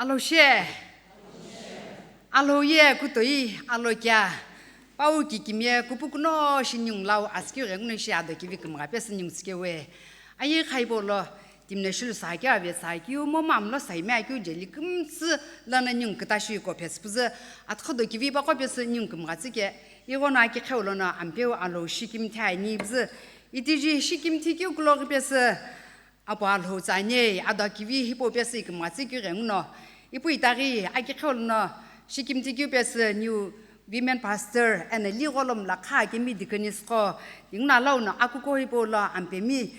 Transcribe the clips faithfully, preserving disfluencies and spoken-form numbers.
Alhou she. Alhou ye kutoi, alo kea. Pau kikimiye kupukuno shi ningu lau asikeu ghenguno shi ado kivi kümgha pesü ningu tsükewe. Aye khaibo lo, timi no shilu sakeu ave sakeu, momu amlo saime akeu jeli kümtsü lono ningu küta shi ko pesü püzü, athodo kivi baqo pesü ningu kümgha tsüke, ighono akiqheu lono Ampeu Alhou shikimthi ani püzü, itiji shikimthi keu kulo ghi pesü, Apu Alhou tsa ani, ado kivi hipau pesü ikümgha tsükeu ghenguno, ipu itaghi akiqheu lono shikimthi keu pesü New Women Pastor, eno ligho lo mlakha kemi deaconess qo, ninguno alauno akuko hipau lo Ampemi,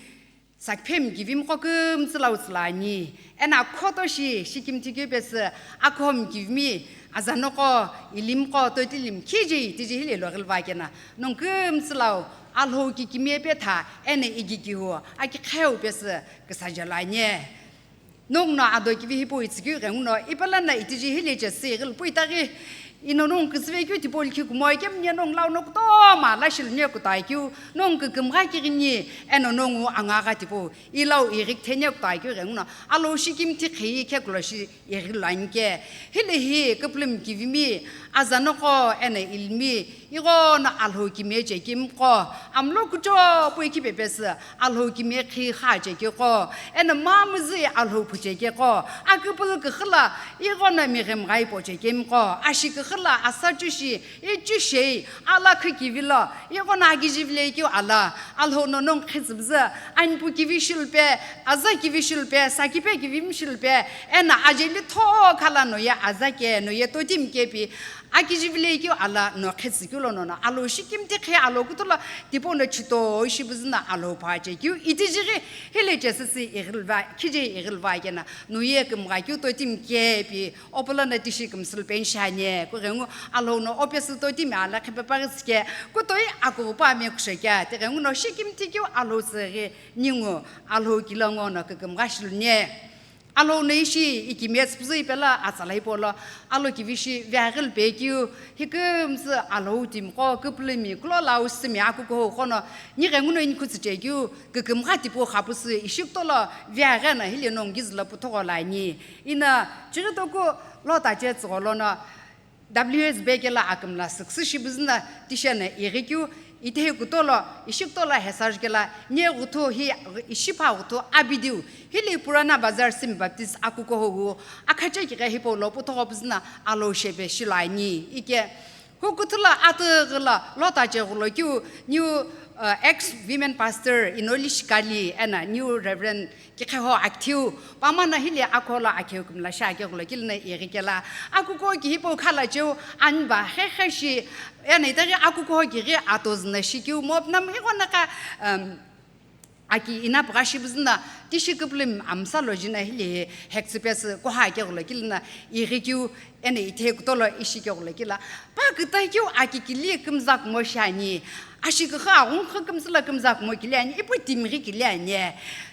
Sakiphemi kivimi qo kümtsü lau tsüla ani, eno akhoto shi shikimthi keu pesü, akhomi kivimi, azanoqo, ilimi qo, toitilimu khiji, tiji hile lo ghilva kena, nongu kümtsü lau, Alhou kikimiye petha, eno ikikihu, akiqheu pesü, küsa jelo ani. Nonguno ado kivi hipau itsükeu ghenguno, ipa lono itiji hile chesü ighilpu itaghi, ino nongu kütsüve keu tipau likhi kumo, ikemu ye nongu launo kutomo ala shilu nye kutoikeu, nongu kükümgha kighini, eno nongu angagha tipau, ilau ighi kithenie kutoikeu ghenguno, Alhou shikimthi khei khe kulo shi ighilo ani ke. Hile hi küpülümi kivimi, azanoqo eno ilimi, ighono Alhou kimiye chekemi qo, amlo kucho pui kipe pesü, Alhou kimiye khi kha cheke qo, eno mamüzü Alhou phu cheke qo, aküpülü küxü lo, ighono mighimghai po chekemi qo, ashi küxü lo, asa chushi, ichushi, ala khü kivi lo, ighono akijivile keu ala, Alhou no nongu khitsü püzü, anipu kivi shilupe, aza kivi shilupe, sakipe kivimi shilupe, eno ajeli thokha lo no ye aza ke, no ye toitimi ke pi, akijivile keu ala no khitsü keu lono no, Alhou shikimthi khe Alhou kutulo, tipau no chito ishi püzü no Alhou pha chekeu, itiji ghi, hile chesü si ighilva, khiji ighilva kena, no ye kümgha keu toitimi ke pi, Opulo no tishi kümsülu peni shi ani, kughengu Alhou no opesü toitimi ala khipepaghi tsüke, kutoi akughupu ame kushekea, tighenguno shikimthi keu Alhou tsüghi ningu Alhou kilo ngo no kükümgha shilu ni. Alhou no ishi ikimiye tsüpüzü ipelo atsala hipau lo, alo kivi shi viaghi lu pekeu, hi kümtsü Alhou timi qo küpülümi, kulo lau sümi akukuhou qo no, nighenguno inikhu tsüchekeu, kükümgha tipau xapüsü ishi kutolo viaghi no hile nongu kizü lo puthogho lo ani. Ino, chighi toku lota che tsügho lono, W S B kelo akümla süküsü shi püzü no tishi no ighi keu, ithehi kutolo, ishi kutolo hesaju kelo, nie ghuthu hi, ishi pha ghuthu abidiu, hile Purana Bazar Simi Baptist akukuhou, akhache kighe hipau lo puthogho püzü no Alhou shepe shilo ani, ike, Hukuthulo atughi lo lota che ghulo keu new, uh, ex women pastor Inoli Shikali eno new Reverend Kikheho Akthiu pamano hile akholo akheu kümla shi ake ghulo keu lono ighi kelo akukuho ki hipau khala cheu aniba khekhe shi eno itaghi akukuho kighi atozü no shikeu mo pnam ighono ka, um, Aki ina pügha shi püzü no tishi küpülümi amsa lo jino hile hektsü pesü kuha ake ghulo keu lono ighi keu eno ithe kutolo ishi ke ghulo keu lo pa küta keu aki kili kümza kumo shi ani. Ashi küxü aghungu kümsü lo kümza kumo kili ani, ipu timi ghi kili ani.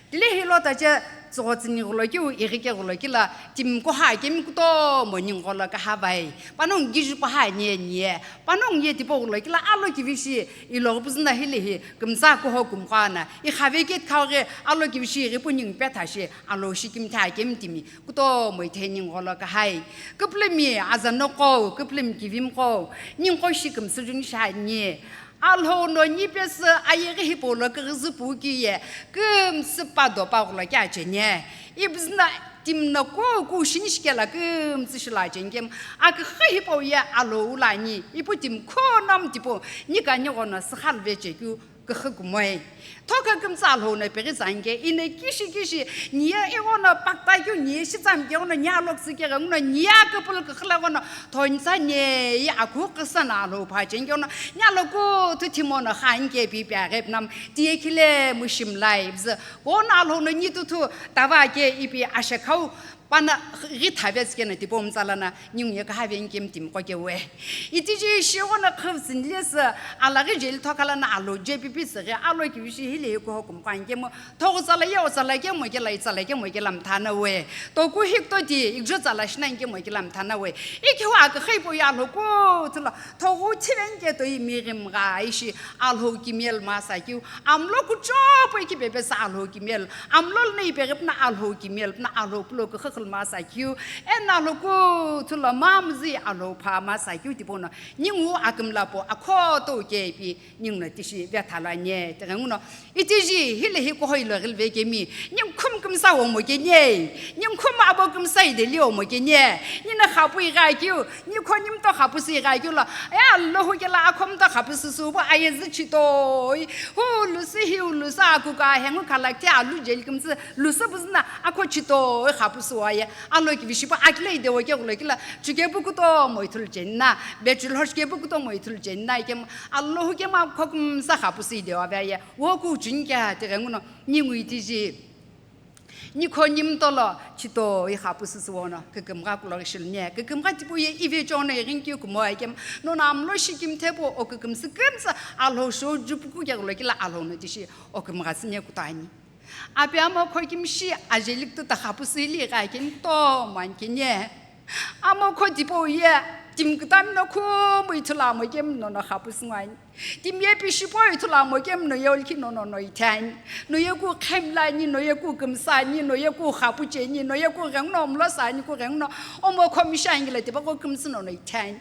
Tile hi lota che tsügho tsüni ghulo keu ighi ke ghulo keu lo timi kuha akemi kutomo ningu gholo kaha vai. Panongu kiju paha ani ani. Panongu ye tipau ghulo keu lo alo kivi shi iloghi püzü no hile hi kümtsa kuho kümgha no, ikhave kethikau ghi alo kivi shi ighi pu ningu petha shi Alhou shikimthi akemi timi kutomo ithe ningu gholo kahai. Küpülümi azanoqo, küpülümi kivimiqo, ningu qo shi kümsü juni shi ani. Alhou no ni pesü ayeghi hipau lo küghüzü pu keu ye, kümsü pa do pa ghulo keu acheni. Ipüzü no timi no kuku shini shikelo kümtsü shilo acheni kemu, aküxü hipau ye Alhou lo ani, ipu timi khunomu tipau, ni ka ni ghono süxalu vechekeu küxü kumoi. Thokha kümtsü Alhou no pighi tsa ani ke, ino kishi kishi, ni ye ighono pakta keu, ni ye shitsami keu ghono, ni aloküsü keu ghenguno, ni ye aküpülü küxü lo ghono, thonitsa ni ye akhu küsa no Alhou pha cheni keu ghono, ni alokuthu thimo no kha ani ke pi pi aghi pnam, tiye khile mu shimlai püzü, Kono Alhou no ni tuthu tava ke ipi ashekhau pano ghi thavetsü keno tipau mtsa lono ningu ye kaha veni kemu timi qo kewe. Itiji shi ghono khüvtsü ni lesü alaghi jeli thokha lono Alhou J P P tsüghi alo kivi shi hile hi kuho kümgha ani kemu thoghu tsala ye o tsala kemu kelo itsala kemu kelo mthana we. Toku hikutoti ikjo tsala shina ani kemu kelo mthana we. Ikhiu aküxü hipau ye Alhou kuthulo thoghu thiveni ke toi mighimgha ishi Alhou kimiye lo masa keu. Amlo kuchopo iki pepe sa Alhou kimiye lo. Amlo lono ipeghi püno Alhou kimiye lo, püno Alhou pulo küxü masakeu, eno Alhou kuthu lo mamuzi Alhou pha masakeu tipau no, ningu akümla po akhoto kepi ninguno tishi vetha lo ani, tighengu no, itiji hile hi kuhoi lo ghilve kemi, ningu khum kümsa omo keni, ningu khum abo kümsa ideli omo keni, nina khapu igha keu, ni kho nimto khapusi igha keu lo, e Alhou kela akhomto khapusi subo aye zi chitoi, hu lusi hi lusi akuka hengu khalakti alu jeli kümsi lusi buzna akho chitoi khapusi waye, Alhou ki vishipa akile idewo ke gulo kila, chuke bukuto mo ithulu chenna, bechul hosh ke bukuto mo ithulu chenna, ikem Alhou kema kho kümsa khapusi idewa vaye, woku chunke tighengu no, ningu itiji. Ni kho nimto lo chitoi khapusi suono, kükümgha kulo ghishiluni, kükümgha tipau ye ive chono ighini keu kumo ikem, nono amlo shi kimthepu o kükümsi kümsi Alhou shou jupuku ke gulo kila Alhou no tishi o kümgha sine kutani. Api amo kho kimshi ajeli kututa khapusi li gha keni to man keni. Amo kho tipau ye, timi kütami no khumu ithulu amo kemi nono khapusi ngani. Timi ye pishipo ithulu amo kemi no ye olki nono no ithani. No ye ku khemlani, no ye ku kümsani, no ye ku khapucheni, no ye ku ghengno mlosani, ku ghengno omo kho mishangila tipaqo kümsi nono ithani.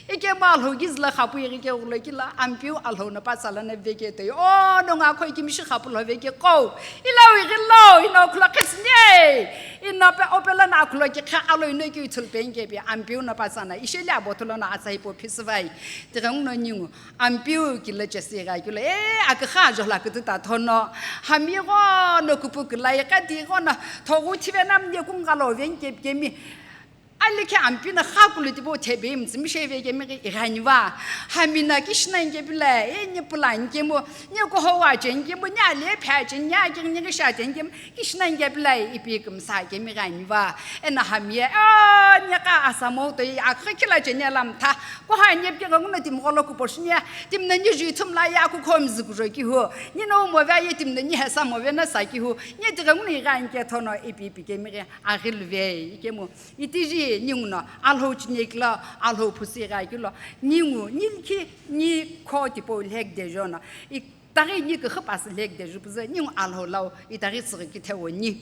Ikemu Alhou kizila khapu ighi ke gulo kila, Ampeu Alhou no patsa lana veke toi. O, no nga kho ikimishi khapu lo veke ko. Ila wi gilo, ino khulo khesine. Ino pe opela na khulo ki kha alo ino ki uthul penge pe Ampeu no patsa na. Isheli abotolo na atsa ipo phisivai. Tighengu no ningu. Ampeu kila chesi gha kilo. E, akha jola kutu ta thono. Hami go no kupu kila, ikati go no. Thogu thive nam ye kungalo venge kemi. Alikhi Ampeu no kha kulu tipau thebe mtsimi sheve kemi ghi ighani va. Hami no kishina nge pila, e, ni pula nge mo, ni koho wa che nge mo, ni ale pha che, ni ake ni sha che nge mo, kishina nge pila, ipi kümsa kemi ghani va. Eno hami ye, o, ni ka asamo to, akha kila che ni lamtha. Ko ha ni pike ngu no timi golo ku poshi ni, timi no ni ju thum la ya ku khom zu ku jo ki ho. Ni no mo va ye timi no ni hesa mo ve na sa ki ho. Ni tighengu ni gha nge thono ipi ipi kemi ghi aghi luve, ikemu. Itiji ninguno Alhou chinekilo, Alhou phusi gha kilo, ningu, nilki, ni kho tipau lhek dejono, itaghi ni kükha pasi lhek deju puze, ningu Alhou lau, itaghi tsüghi kithe woni.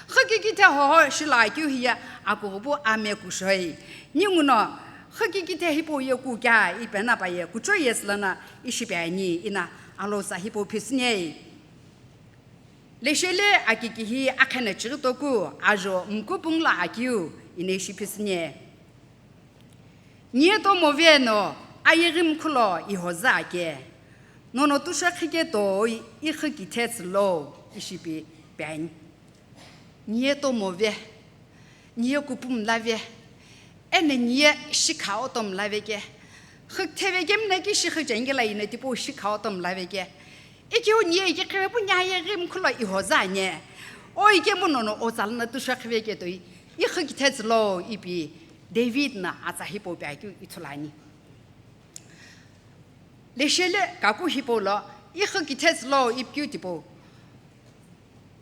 Khiki kithe hoho shila keu hiya, akughupu ame kushoi. Ninguno, khiki kithe hipau ye ku kya, ipena pa ye, kucho ye silana, ishi pe ani, ina, Alhou sa hipau phisine. Leshele akikihi akhene chighi toku ajo mkupung lo akiu ine ishi phisine. Niye to move no ayeghi mkhulo ihoza ake. Nono tusha khike toi ikhu kithe tsilo ishi pi pen. Niye to move. Niye kupum lave. Ene niye shikha otom lave ke. Khiktheve kemna ki shikha chengela ine tipo shikha otom lave ke. Ikeu niye ike khepe pu nya ye ghim khulo ihoza nye. O ikemu nono otsalna tusha khiveke toi. Ikhu kithe tsilo ipi David na atsa hipau pe akeu ithulani. Leshele kaku hipau lo, ikhu kithe tsilo ipikeu tipau.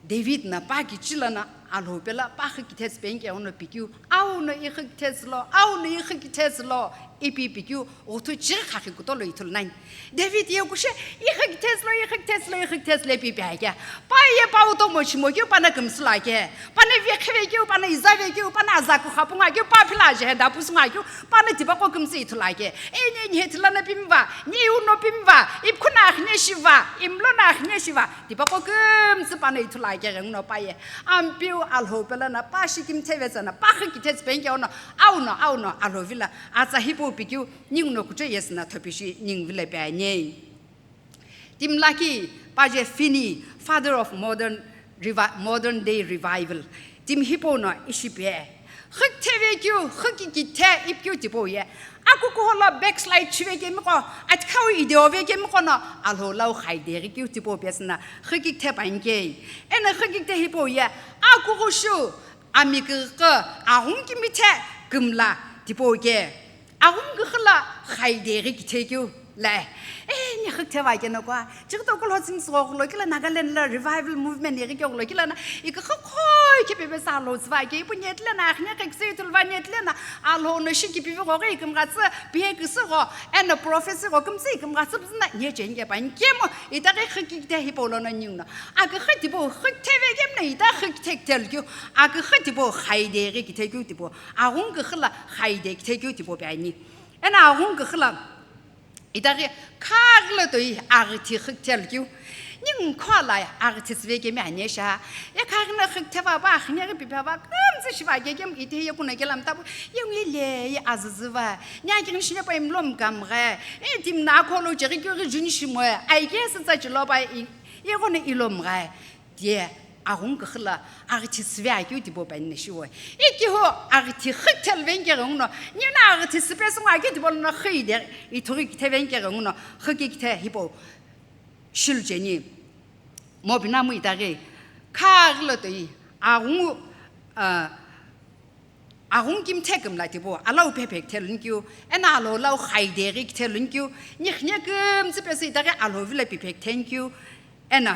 David na pa kichila na Alhou pela pa khu kithe tsipengke ono pikeu, au no ikhu kithe tsilo, au no ikhu kithe tsilo, ipi pikeu, uthu chiri khakhi kutolo ithulu nani. David ye kushe, ikhu kithe tsilo, ikhu kithe tsilo, ikhu kithe tsilo, ipi pi akea. Pa ye pa uto mochimo keu, pa na kümsula ke. Pa na vekhive keu, pa na izave keu, pa na azaku khapunga keu, pa phila je heda pusunga keu, pa na tipaqo kümsi ithulu ake. E ni ni hetila na pimva, ni uno pimva, ipkhuna akhne shiva, imlo na akhne shiva. Tipaqo kümtsü pa no ithulu ake ghenguno pa ye. Ampeu Alhou pela na pa shi kimtheve tsana, pa khu kithe tsipengke ono, au no, au no, Alhou vila, atsa hipau pikeu, ninguno kucho yesü na thopishi, ning vile pe ane. Timi lakhi, pa je Finney, father of modern, revi-, modern day revival. Timi hipau no ishi pe. Khiktheve keu, khiki kithe ipikeu tipau ye. Akukuho lo backslide chive kemiqo, atikhau ideove kemiqo no, Alhou lau khaideghi keu tipau pesüna, khiki kithe pankei. Ena khiki kithe hipau ye, akughu shu, amikighi, aghungu kimithe, kümla, tipau ke. Aghungu kighi lo khaideghi kithe keu. Lai, e, ni khiktheva keno kua, chighi toku lo tsing tsugo kulo kila Nagaland lo revival movement yeghi keu kulo kila na, ikighi kho Kipipesü Alhou tsüva ke ipu nyetile na, akhne kekse itulva nyetile na, Alhou no shi kipivi ghoge ikimghatsü, pie kisi gho, eno prophecy gho kümtsü ikimghatsü bzü na, nye chenge pa, nkemo, itaghi khikithe hipau lono ningu no. Akhi tipau khikitheve kemna, ita khikithe kithelu keu, akhi tipau khaide ghi kithe keu tipau, aghungu khila khaide kithe keu tipau pe ani. Eno aghungu khila, itaghi khaghi lo toi aghithi khikithelu keu. Ningu khua la aghithi tsüve kemi ani sha. E khaghi no khikitheva pa, akhne ghi pipeva, kümtsü shiva ke kemu ite ye kuna kela mtapu, ye ngu ile ye azüzüva. Nya kighi shine pa imlo mkamghe. E timi na kholo cheghi keu ghi juni shimoe. Ai ke sü tsa chilo pa i, ye ghono ilo mghe. Tie aghungu khila aghithi tsüve akeu tipau pe ani shiwe. Ikiho aghithi khikithelu veni keghenguno, nina aghithi tsüpesü ngo akeu tipau lono khide, ithughi kithe veni keghenguno, khikithe hipau shilu cheni. Mo binamu itaghi, khaghi lo toi, aghungu, ah, aghungu kimthe kümla tipau, alau phephe kithe luni keu, eno Alhou lau khaide ghi kithe luni keu, nikhine kümtsü pesü itaghi Alhou vilo piphe kithe ni keu, eno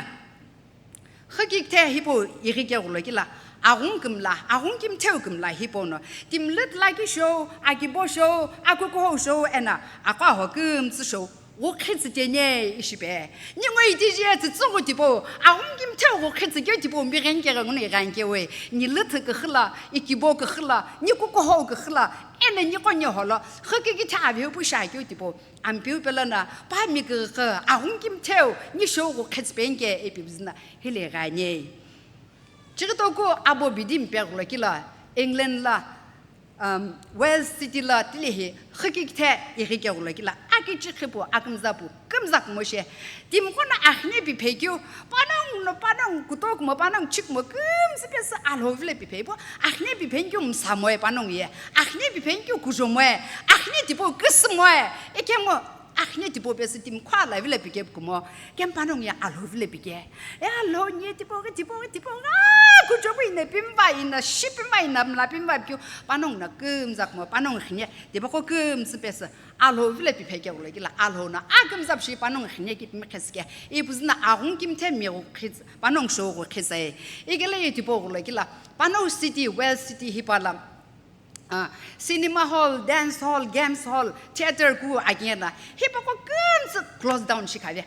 khikithe hipau ighi keghulo kila, aghungu kümla, aghungu kimtheu kümla hipau no, timi lütla ki shou, akibo shou, akukuhou shou, eno aqo aho kümtsü shou, ghukhitsü cheni ishi pe. Ningu itishi ye tsütsüghu tipau, aghungu kimtheu ghukhitsü keu tipau, mbigheni keghenguno igheni kewe, ni lüthu kikhila, ikibo kikhila, ni kukuhou kikhila, eno ni qo ni holo, khikithe aveu pu shi akeu tipau. Ampeu pe lono, pa mi kighi, aghungu kimtheu, ni shou ghukhitsü peni ke ipi bzü na, hile ghani. Chighi toku abo bidi mpe ghulo kila, England la, um, Wales City la, tilehi, khikithe ighi keghulo kila, akichi khipu, akümza pu, kümza kumo she. Timi qo no akhne piphe keu, panongu no, panongu kutokumo, panongu chikumo, kümtsü pesü Alhou vilo piphe ipu, akhne piphe ni keu msamoe panongu ye, akhne piphe ni keu kujomoe, akhne tipau küsümoe, ikemu akhne tipau pesü timi khua la vilo pike kumo, kemu panongu ye Alhou vilo pike. E Alhou ni tipau ghi, tipau ghi, tipau ghi, ah, kujopu ina pimva, ina shi pimva, ina mla pimva keu, panongu no kümza kumo, panongu khine, tipaqo kümtsü pesü, Alhou vilo piphe keghulo kila, Alhou no akümza pu shi panongu khine kipimi khesike. Ipu bzü na aghungu kimthe mi ghukhitsü, panongu shou ghukhitsü. Ikele ye tipau ghulo kila, panongu city, Wales City hipau la, ah, cinema hall, dance hall, games hall, theatre ku akighi na, hipaqo kümtsü close down shikhave.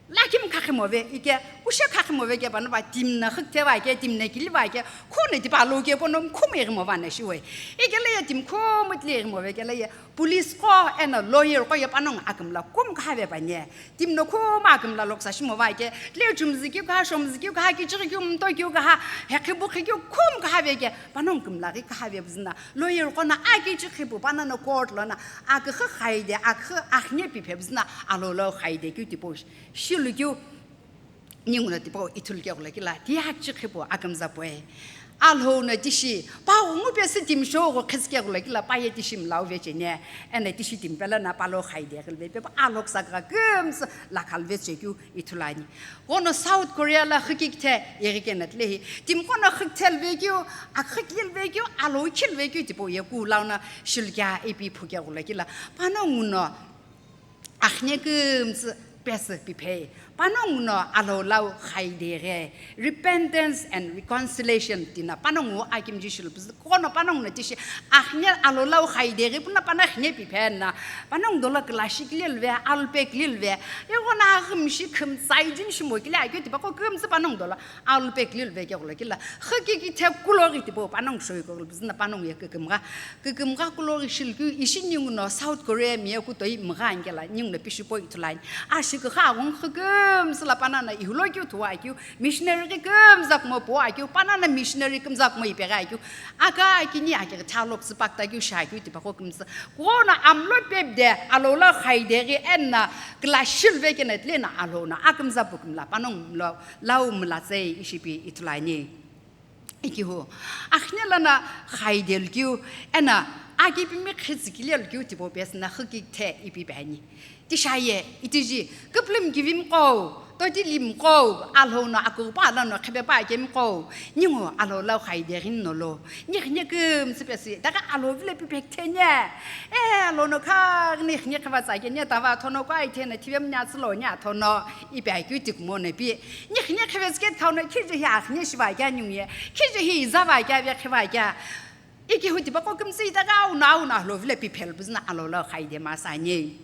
Lakhi mkhakhi move, ike, kushe khakhi move ke pano pa, timi no khikitheva ke, timi no kiliva ke, khuno tipa lo ke pono mkhumu ighimo vane shiwe. Ikele ye timi khumu tile ighimo ve kele ye, police qo eno lawyer qo ye panongu akümla khumu khave panye. Timi no khumu akümla loksa shimo va ke, le chumzi keu kaha, shomzi keu kaha, kichighi keu, mto keu kaha, hekhi bukhi keu, khumu khave ke, panongu kümla ghi khave bzü na, lawyer qo no akichi khipu, pano no court lono, akhi khaide, akhi akhne piphe bzü na, Alhou lau khaide keu tipau shilu keu, ningu no tipau ithulu keghulo kila, ti akichi khipu akümza pue. Alhou no tishi, pa ghungu pesü timi shou ghukhitsü keghulo kila, pa ye tishi mlau ve cheni, eno tishi timi pe lono pa lau khaide ghilve pe, pa Alhou ksa kümtsü lakha lve che keu ithulu ani. Qo no South Korea la khikithe ighi kena tilehi, timi qo no khikithe lve keu, akhi kile lve keu, Alhou kile lve keu tipau ye ku lau no shilu kea ipi phu keghulo kila, panongu no akhne kümtsü pesü piphe, panongu no Alhou lau khaide ghi, repentance and reconciliation tina panongu akimji shilu pzü, qo no panongu no tishi akhne Alhou lau khaide ghi pu na pano akhne piphe na, panongu dolo kila shi kile lve, alu pe kile lve, ighono aghimi shi khümtsai juni shimo kile akeu tipaqo kümtsü panongu dolo alu pe kile lve keghulo kila, khikithe kulo ghi tipau panongu shou keghulo bzü na panongu ye kükümgha. Kükümgha kulo ghi shilu keu ishi ningu no South Korea mi ye kutoi mgha ani kela ningu no pishi po ithulu ani. Ashi kükha aghungu kümtsü la pano no ihulo keu thuwa keu, missionary ghi kümza kumo puwa keu, pano no missionary kümza kumo ipegha keu. Aka kini akighi thalo ktsü pakta keu sha keu tipaqo kümtsü. Qo no amlo pep de Alhou lau khaide ghi eno kila shilu ve kena tile no Alhou no akümza pu kümla panongu mlo lau mla tsei ishi pi ithulu ani. Ikihu, akhne lono khaide lukeu, eno akipimi khitsü kile lukeu tipau pesü no khikithe ipi pe ani. Tisha ye, itiji, küpülümi kivimiqo, Totimi qo, Alhou no akupa la no khepe pa kemi qo, ningu Alhou lau khai derin no lo. Ni ni kümsü pesi, daga Alhou vile pi pek thenya. E, Alhou no kha ni ni kheva sa ke, ni tava thono kwa ithena, thivem nya tslo nya thono, ipi akyu tik mo ne pi. Ni ni kheve sket khau no, khije hi akhne shiva kya nyung ye, khije hi zava kya ve kheva kya. Iki huti pa ko kümsü daga au na, au na Alhou vile pi phel buzna Alhou lau khai de ma sa nye.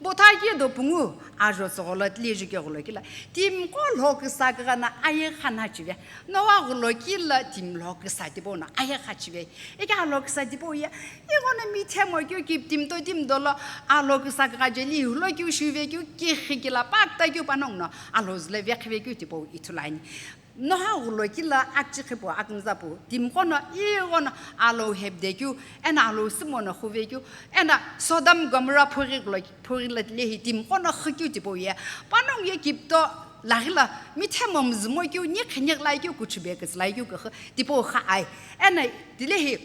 Botha ki do pungu, ajo tsogolo tleju ke golo kila. Timi qo lho kisa kagana aye khana chive. Noah golo kila timi lho kisa tipo na aye kha chive. Ika lho kisa tipo ye. Igo na mi themo kyu kiptim totimi dolo. Alhou kisa kaga jeli hulo kyu shuve kyu ki khikila pakta kyu panong no. Alhou zle ve khve kyu tipo ithulani. Noah ghulo kila akchi khipu akümza pu, timi qo no ighono Alhou hepde keu, eno Alhou sümo no khuve keu, eno Sodom Gomorrah phughi ghulo, phughi lo tilehi timi qo no khikeu tipau ye, panongu ye kipto laghi lo, mithemo müzümo keu, nikhi nikhi lai keu, kuchube kütsü lai keu küxü tipau kha ai. Eno tilehi,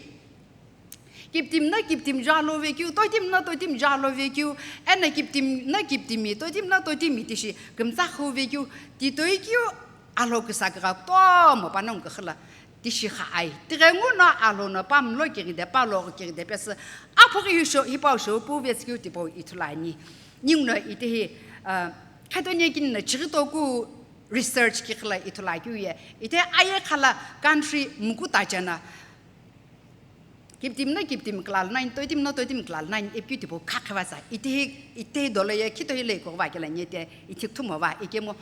kiptimi no kiptimi jalo vekeu, totimi no totimi jalo vekeu, eno kiptimi no kiptimi, totimi no totimi tishi kümtsa khu vekeu, titoi keu Alhou kisa kigha kutomo panongu küxü lo tishi kha ai. Tighenguno Alhou no pamlo kighide, paloghi kighide pesü, aphughi hisho, hipau sho pu vetsü keu tipau ithulu ani. Ninguno itehi, ah, khetoni kini no chighitoku research kighila ithulu akeu ye. Ite aye khala country mukuta chena. Kiptimi no kiptimi kila lo nani, totimi no totimi kila lo nani, ipi keu tipau kha khiva tsa. Itehi, itehi dolo ye, khito hile iko va kila nyete, ithi kuthumo va, ikemu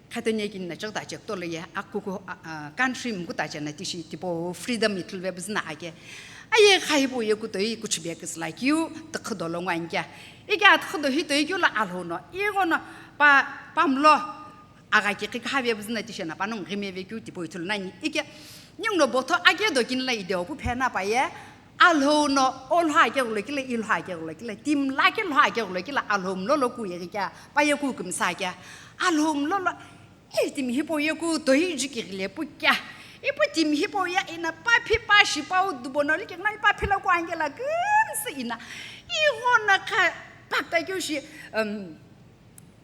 khetoni kini no chighi ta chekutolo ye, akuku, a, a, country mukuta chena tishi tipau freedom ithulu ve buzüna ake. Aye kha hipau ye kutoi kuchube kütsü lo keu, tikhi dolo ngo ani kea. Ike atikhi do hitoi keu lo Alhou no, ighono pa, pamlo, agha kikhi kha ve buzüna tishi eno panongu ghime vekeu tipau ithulu nani. Ike, ninguno botho ake do kini lo ideo pu phena pa ye, Alhou no olho ake ghulo kila, ilho ake ghulo kila, timi lakhi lho ake ghulo kila, Alhou mlolo ku yeghi kea, pa ye ku kümsa kea. Alhou mlolo, e timi hipau ye kutoi jukighile pu kea. Ipu timi hipau ye ina paphi pashi pau dubono likighi nani paphi lo ku angela kümsü ina. Ighono kha pakta keu shi, um,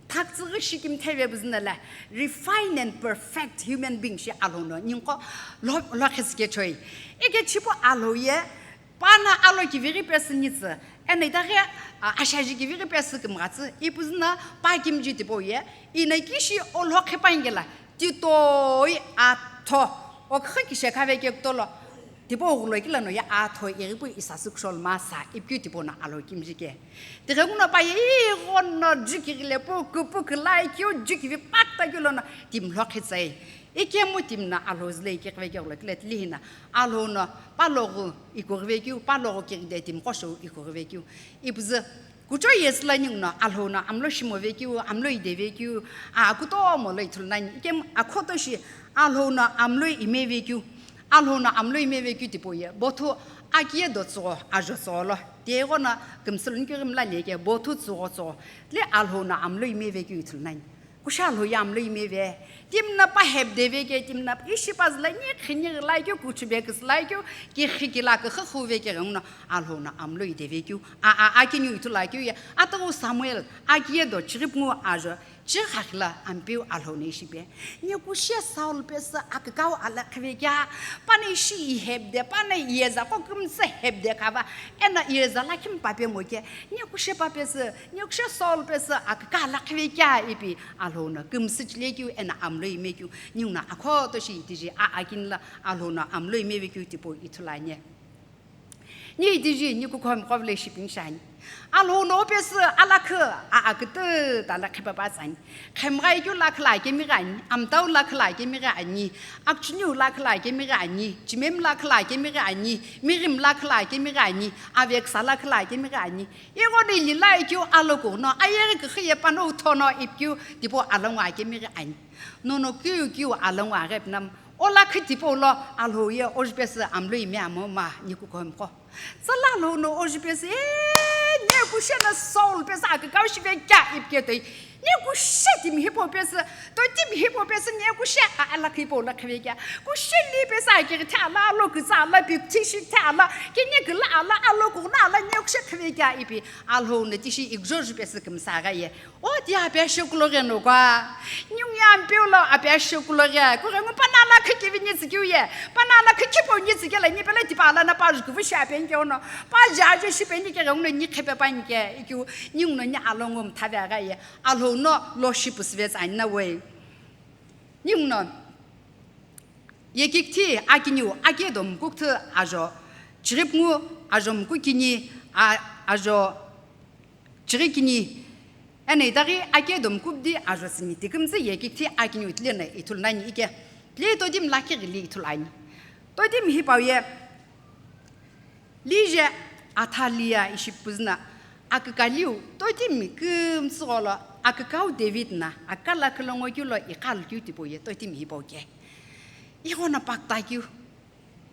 Thaktsüghi shikimthe ve buzüna lo, refine and perfect human being shi Alhou no, ningu qo lo, lo khesü kechoi. Ike chipu Alhou ye, pana alo kivighi pesü nitsü, eno itaghi, a, ashaji kivighi pesü kümghatsü, ipuzüna pa kimji tipau ye, ina kishi olho khipangela, titoi atho, okhi kishekha ve kekutolo, tipau ghulo kila no ye atho ighipu isasü kushol masa, ipi keu tipau no Alhou kimji ke. Tighenguno pa ye ighono jukighile pu kupu kila keu jukivi pakta keu lono timi lho khitsai. Ikemu timi no Alhou zile ikighi vekeu lo kile tilihi no Alhou no paloghi ikughi vekeu, paloghi kighide timi qo shou ikughi vekeu. Ipuzü kuchou ye sü lo ninguno Alhou no amlo shimo vekeu, amlo ide vekeu, a, kutomo lo ithulu nani. Ikemu akhoto shi Alhou no amlo ime vekeu. Alhou no amlo ime vekeu tipau ye, bothu akiye do tsügho, ajo tsügho lo. Tighenguno kümsü luni keu ghimla leke, bothu tsügho tsügho. Le Alhou no amlo ime vekeu ithulu nani. Kusho Alhou ye amlo ime ve. Timi no pa hepde veke, timi no ishi pa zü lo nikhi nikhi lai keu, kuchube kütsü lai keu, kikhi kila küxü khu veke ghenguno Alhou no amlo ide vekeu. A, a, akiniu ithulu akeu ye, atughu Samuel, akiye do chighi pungu ajo, Chighi khakhila Ampeu Alhou no ishi pe. Nikushe Saul pesü akükau alakhive kea, pano ishi ihepde, pano iyeza qo kümtsü hepde khava, eno iyeza lakhi mpa pe mo ke, nikushe pa pesü, nikushe Saul pesü akükau alakhive kea ipi Alhou no kümtsü chile keu eno amlo ime keu, ninguno akhoto shi itiji a akini lo Alhou no amlo ime vekeu tipau ithulu ani. Ni itiji ni kukhomqo vile shipi ni shiani. Alhou no pesü alakhi a akütü ta lakhi papa tsani. Khemghai keu lakhi lo akemi ghi ani, amtau lakhi lo akemi ghi ani, akchuniu lakhi lo akemi ghi ani, chimemi lakhi lo akemi ghi ani, mighimi lakhi lo akemi ghi ani, aveksa lakhi lo akemi ghi ani. Ighono ili lo ikeu aloku no ayeghi küxü ye pano utho no ipi keu tipau alongu akemi ghi ani. Nono keu keu alongu aghi pi namu. O lakhi tipau lo Alhou ye oju pesü amlo ime amo ma ni kukhomqo. Tsala Alhou no oju pesü, e, nikushe no Saul pesü akükau shive kea ipi ketoi. Niekushe timi hipau pesü, totimi hipau pesü niekushe a alakhi hipau lo qhivekea. Kushe li pesü akighi thi ala, alo kütsa ala, pikthi shi thi ala, kini küla ala, alo kughuna ala niekushe qhivekea ipi Alhou no tishi ighoju pesü kümsagha ye. O ti ape ashe kuloghi no kua. Ningu ye Ampeu lo ape ashe kuloghi. Kughengu pana alakhi kivi nitsü kiu ye. Pana alakhi kipu nitsü kela ni pele tipa ala na pa jukuvu shi ape nike ono. Pa jaje shi pe nike ghengu no ni qhipe pa nike. Ikiu ningu no ni alongo mthave agha ye. Alhou no lo shi pusüve tsü ani na we. Ningu no. Yekikithi akiniu, akedo mkukthü ajo. Chiripngu ajo mkukini, a-, ajo chirikini. Eno itaghi akedo mkupdi ajo sini tikümtsü yekikithi akiniu tile na ithulu nani ike. Tile totimi lakhi ghili ithulu ani. Totimi hipau ye. Lije Athalia ishi püzüna akükaliu totimi kümtsügholo akükau David na akükala khulongo keu lo iqalukeu tipau ye totimi hipau ke. Ighono paktakeu,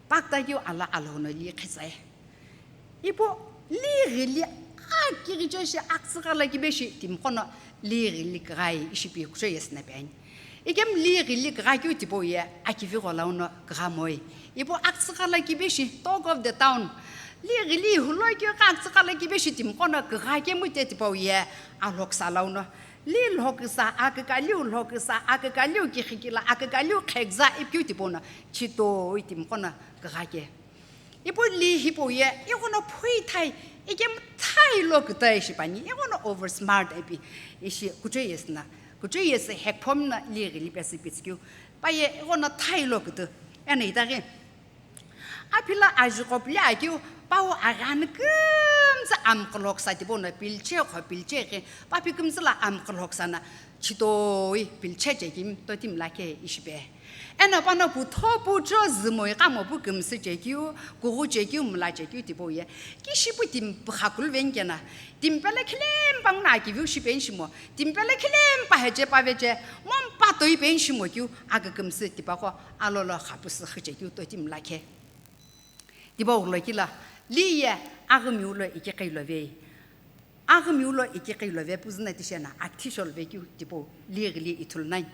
paktakeu ala Alhou no li qhitsae. Ipu li ghili akighiche shi aktsüghala kibe shi timiqo no li ghili kghai ishi pi kucho yesü na pe ani. Ikemu li ghili kugha keu tipau ye akivi gholau no kugha moi. Ipu aktsüghala kibe shi talk of the town. Li ghili hulo keu aktsüghala kibe shi timiqo no kugha kemu te tipau ye alhoksa lau no. Li lhoksa akükaliu lhoksa akükaliu kikhikila akükaliu khekza ipikeu tipau no chitoi timiqo no kugha ke. Ipu li hipau ye, ighono phui thai, ikemu thai lo kütü ishi pani, ighono over smart ipi, ishi kucho yesü na, kucho yesü hekphom na li ghili pesü pitsükeu, pa ye ighono thai lo kütü, eno itaghi. Aphila ajugho pili akeu, pau aghani kümtsü amqulhoksa tipau no pilche kho pilche ghi, papi kümtsü la amqulhoksa na, chitoi pilche chekimi totimi lakhe ishi pe. Eno pano putho pucho zümoi kamo pu kümsü chekeu, kughu chekeu, mla chekeu tipau ye. Kishi pu timi pükhakulu veni kena, timi pele khilemi pangu na akiviu shi peni shimo, timi pele khilemi paheche paveche, mo mpa toi peni shimo keu, akükümsü tipaqo, alolo khapusü khichekeu totimi lakhe. Tipau lo kila, li ye aghümiu lo ikiqi lovei. Aghümiu lo ikiqi love püzü na tishena akthi sholove keu tipau li ghili ithulu nani.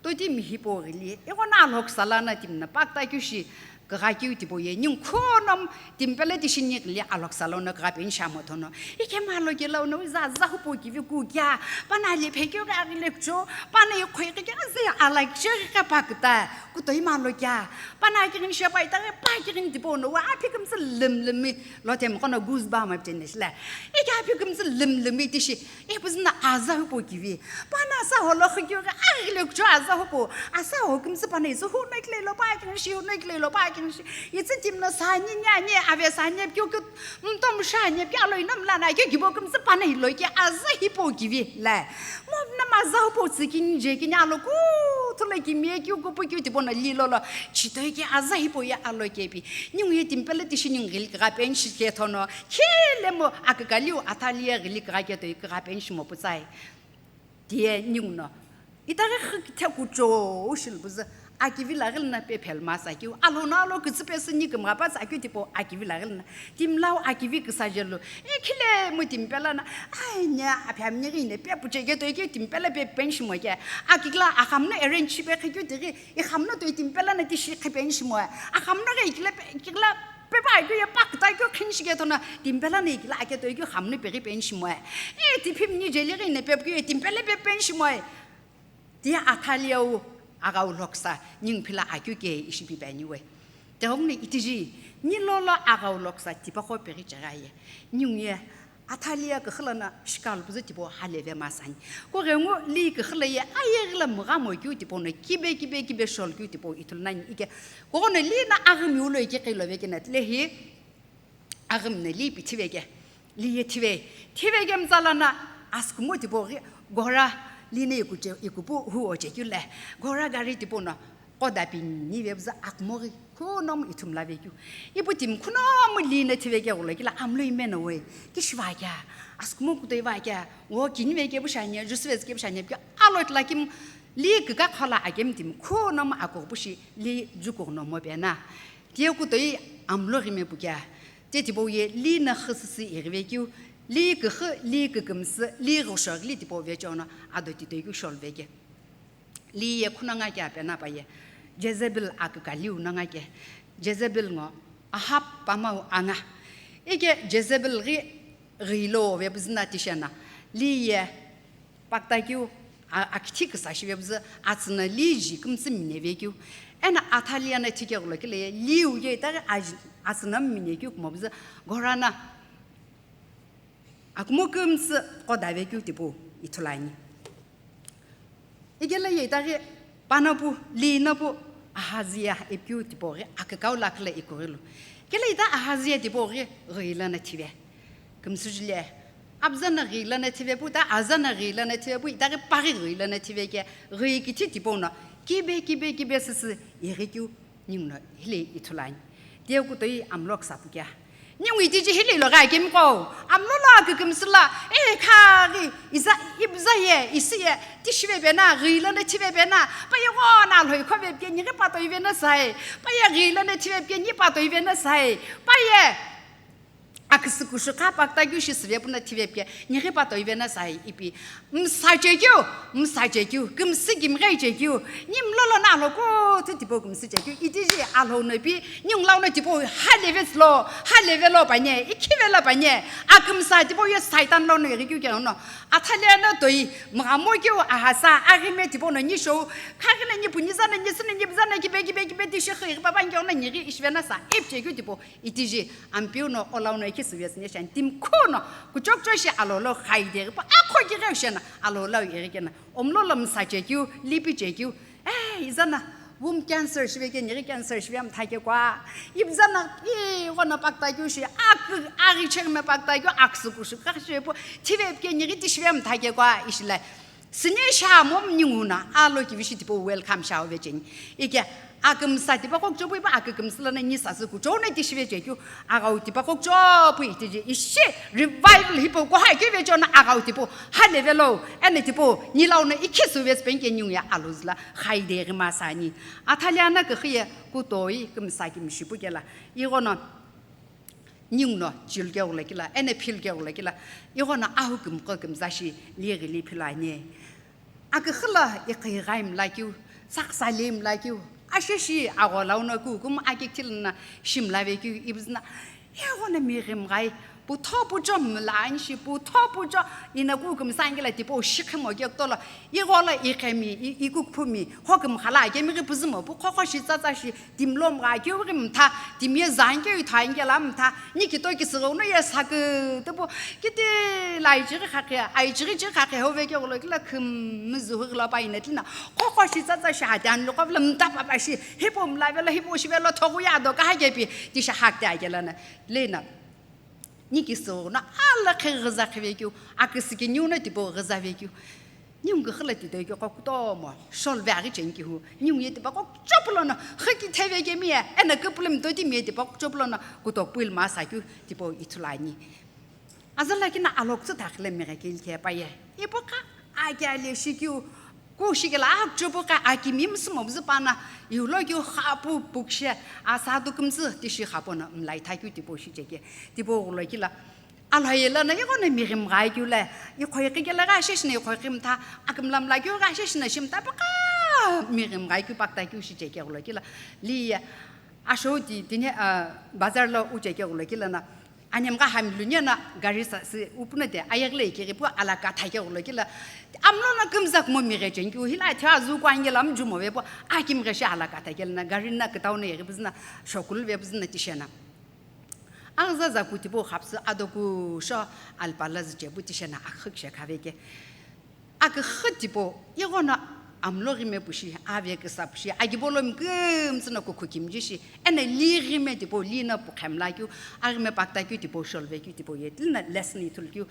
Totimi hipau ghili, ighono alhoksa la na timi na paktakeu shi kugha keu tipau ye, ningu khunomu timi pele tishi ni ghili alhoksa la no kugha peni shi amo thono. Ikemu aloke la no, iza aza hupau kivi ku kea, pana ali phekeu ghi aghile kucho, pana ikhoi ghi kea, ze alakishe ghi kea paküta, kutoi ma alo kea, pana akighini shepa itaghi pa akighini tipau no, wa aphi kümtsü lümlümi, lo timiqo no goosebump ipi cheni shile. Ike aphi kümtsü lümlümi tishi, ipüzü na aza hupau kivi. Pana asa holo khikeu ghi aghile kucho aza hupau. Asa ho kümtsü pana itsü hu no ikile lo pa akighini shi, hu no ikile lo pa akighini shi. Itsü timi no sani, nyani, ave sani, keu keu, mtomu shani, keu alo ino mla na, keu kibo kümtsü pana ilo ke aza hipau kivi le. Mo na ma aza hupau tsü kini je kini alo kuthu lo kimi ye keu kupu keu tipau no li lolo. Chitoi ke aza hipau ye alo kepi. Ningu ye timi pele tishi ningu ghili kugha peni shi kethono. Khilemu akükaliu Athalia ghili kugha ketoi kugha peni shimo putsai. Tiye ningu no. Itaghi khikithe kucho shilbuzü akivi laghili na pe phel masa keu. Alhou no alo kütsü pesü ni kümgha pa tsakeu tipau akivi laghili na. Timi lau akivi küsa jelu. Ikhilemu timi pele na. Ai ne aphi amini ghi ne pe puche ketoi keu timi pele pe peni shimo ke. Akighi la axamu no arrange shi pe khikeu tighi. Ixamu no toi timi pele na tishi qhi peni shimoe. Axamu no ghi ikile pe, ikile pepa keu ye paküta keu khini shi kethono, timi pele na ikile aketoi keu xamu no peghi peni shimoe. E, tiphimni jeli ghi ne pepu keu ye timi pele pe peni shimoe. Tiye Athalia wu aghau lhoksa, ningu phila akeu ke ishi pi pe ani we. Tighenguno itiji, ni lolo aghau lhoksa tipaqo peghi chegha ye. Ningu ye Athalia küxü lono shikalu püzü tipau haleve masani. Kughengu li küxü lo ye ayeghi lo mügha mo keu tipau no kibe kibe kibe shol keu tipau ithulu nani ike. Kughengu li no aghümiu lo ikiqi love kena tile hi aghümi no li pi thive ke. Li ye thive. Thive ke mütsa lono asükumo tipau ghi ghora li no ikuche, ikupu hu oche keu le. Ghora gari tipau no Qoda pini vepüzü akümoghi khunomu ithumla vekeu. Ipu timi khunomu li no thive ke ghulo kila amlo imeno we. Kishiva kea, asükumo kutoi va kea, wo kini veke pu shanye, jusu vezi ke pu shanye, pi alo tila kimu li kükakhola akemi timi khunomu akughupu shi li jukughu no mo pena. Tiye kutoi amlo ghime pu kea. Te tipau ye li no xüsüsü ighive keu, Li küxü, li kükümsü, li ghushoghili tipau vecheo no ado titoi keu sholu veke. Li ye khunanga ke ape na pa ye, Jezebel akükaliu nanga ke, Jezebel ngo Ahab pamau anga. Ike Jezebel ghi ghilo vepüzü na tishena, li ye paktakeu, a-, akithi küsa shivepüzü, atsüna li ji kümtsü mine vekeu. Ena Athaliah na thikeghulo kile ye, liu ye itaghi aji-, atsüna mine keu kumopüzü, ghorana akumo kümtsü qo davekeu tipau ithulu ani. Ikela ye itaghi panapu, linapu Ahazia ipikeu tipau ghi akükau lakhi lo ikughilu. Kela ita Ahazia tipau ghi ghilo na thive. Kümsü jule, apüzü no ghilo na thive pu, ta azü no ghilo na thive pu, itaghi paghi ghilo na thive ke, ghi kithi tipau no, kibe, kibe, kibe süsü ighikeu ninguno hile ithulu ani. Tiye kutoi amlo küsa pu kea. Ningu itiji hile lo gha kemiqo, amlo lo kükümsü la, e khaghi, iza, ibza ye, isi ye, tishive pe na, ghilo na thive pe na, pa ye gho na lhoi khove pe ke, nighi pa toi ve na sai, pa ye ghilo na thive pe ke, ni pa toi ve na sai, pa ye aküsü kushu kha paktakeu shi süve pu na thive pe ke, nighi pa toi ve na sai ipi. Msa chekeu, msa chekeu, kümsü kimghei chekeu, ni mlolo na alhokuthu tipau kümsü chekeu, itiji alhou no pi, ni nglau no tipau ha leve tsülo, ha leve lo panye, ikhive lo panye, akümsa tipau ye Saitan lo no ighikeu ke no, Athaliah no toi, mghamokeu Ahasa, aghime tipau no ni shou, khaghi no ni pu ni za no ni sü no ni bza no kibe, kibe, kibe, tishi khi, papa ni ke no nighi ishive na sa, ip chekeu tipau, itiji, Ampeu no, olau no ikhi süvesü nesheni, timi khuno, kuchokcho shi alolo khaide ghipa, akho kighe shena, alolo ighi kena, omlolo msa chekeu, lipi chekeu, eh, izana, womb cancer shive ke, nighi cancer shive mtha ke kwa, ibzana, i, ghono paktakeu shi, ak, aghi chekme paktakeu, aksü kushu, kha shive pu, thive ke, nighi tishive mtha ke kwa, ishile. Sine sha mo mningu na, alo kivishi tipau welcome shau vecheni. Ike, akümsa tipaqo kuchopu ipa akükümsü lana ni sasü kuchou na tishive chekeu, aghau tipaqo kuchopu itiji ishi revival hipau ko ha keu vecheo na aghau tipau, ha leve lo, ene tipau, nilau na ikhi süve spenke ningu ya aluzla, khaide ghima sani. Athaliah na küxü ye, kutoi, kümsa kimshipu kela, ighono, ninguno, chilu keghulo kila, ene philu keghulo kila, ighono ahu kümqo kümza shi, li ghili philu ani. Aküxü lo iqhi ghai mlakeu, saksa li mlakeu, asheshi agholau no kukumu akikthil na shi mlavekeu ibzna, ighono mighi mghai, putho pucho mla anshi, putho pucho ina kukumu sangila tipau shikhimo kekutolo, igholo iqhemi, i-, ikukphumi, hokümkhala kemighi püzümo, pu khokho shi tsatsa shi, Timi lo mgha keu ghi mtha, timi ye zan keu ithua inke la mtha, ni kito kisüghü no ye sakü, tepu, kiti la aichighi khakhe, aichighi chighi khakhe, hove keghulo kila khümüzü hu ghilo pa ina tlina, khokho shi tsatsa shi hati anlu qovla mtha papa shi, hipau mlavelo, hipau shivelo, thogu ye ado kaha kepi, tishi hakte akela na, lena. Ni kisüghü no alakhi ghüza khivekeu, aküsü kiniu no tipau ghüza vekeu. Ningu küxü lo titoi keu qo kutomo, sholu ve aghi cheni kihu. Ningu ye tipaqo kuchopu lono, xü kitheve kemi ye, eno küpülümi totimi ye tipaqo kuchopu lono, kutopu ilma sakeu tipau ithulu ani. Azü lakhi no alhokuthu takhile mighe keu ilkhe pa ye. Ipu kha, aki ale shikeu, Kushi kela akuchupu kha akimi msümo bzü pana, iu lo keu xapu pukshe, asa tu kümtsü tishi xapu no mlai tha keu tipau shi cheke, tipau ghulo kila. Alhaye la na ighono mighi mghai keu le, iqhoiqi kela gha sheshina iqhoiqi mtha, akümla mla keu gha sheshina shi mtha pa kha mighi mghai keu pakta keu shi cheke ghulo kila. Li ye, ashou ti, tine, ah, bazar lo u cheke ghulo kila na, Anemgha hami luniye na gari sa si upuna te ayeghi lo ikeghi pu alaka thake ghulo kila. Amlo na kümza kumo mighe cheni keu hila thia zu kwange la mjumo ve pu aki mighe shi alaka thake na gari na kütau na yeghi püzü na shokulu ve püzü na tishena. Aghüza za ku tipau xapsü ado kusho alpa la züche pu tishena akhükishe khave ke. Aküxü tipau, ighono amlo ghime pushi, ave küsa pushi, agibolomi kümtsü no kukhu kimji shi, eno li ghime tipau, li no pukhe mla keu, aghime pakta keu tipau, sholu ve keu tipau ye, tlina lesson ithulu keu,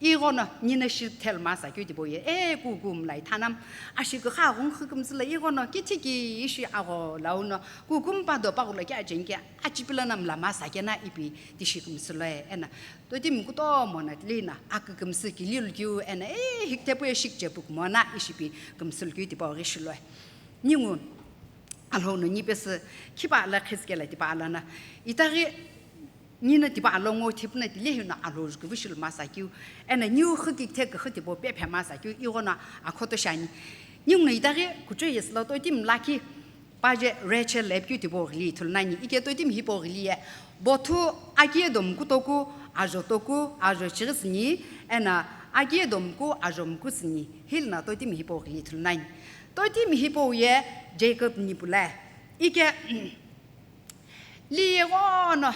ighono nino shi thelu masa keu tipau ye, e kuku mlai thanam, ashi kükha aghungu kümtsü lo ighono kithi ki ishi agho launo, kuku mpa do paghulo keu acheni ke, achipilo no mla masa kena ipi tishi kümtsü lo ye, eno, Totimi kutomo no tlina, akükümsü kililu keu eno, e, hiktepu ye shikche pu kumo na ishipi kümsülu keu tipau ghi shiloi. Ningu, Alhou no nipesü khipa ala khizkela tipau ala na, itaghi Nino tipau alongu thipu no tilehi no alhou jukuvi shilu masa keu, eno niu xü kikithe küxü tipau pephe masa keu, ighono akhoto shiani. Ninguno itaghi kuchou yesü lo toitimi lakhi, paje Rachel lepikeu tipau ghili ithulu nani, ike toitimi hipau ghili ye, bothu akiye domu kutoku, ajo toku, ajo chighi süni, eno akiye domu ku, ajo muku süni, hili no toitimi hipau ghili ithulu nani. Toitimi hipau ye Jacob nipu lo, ike, Li ighono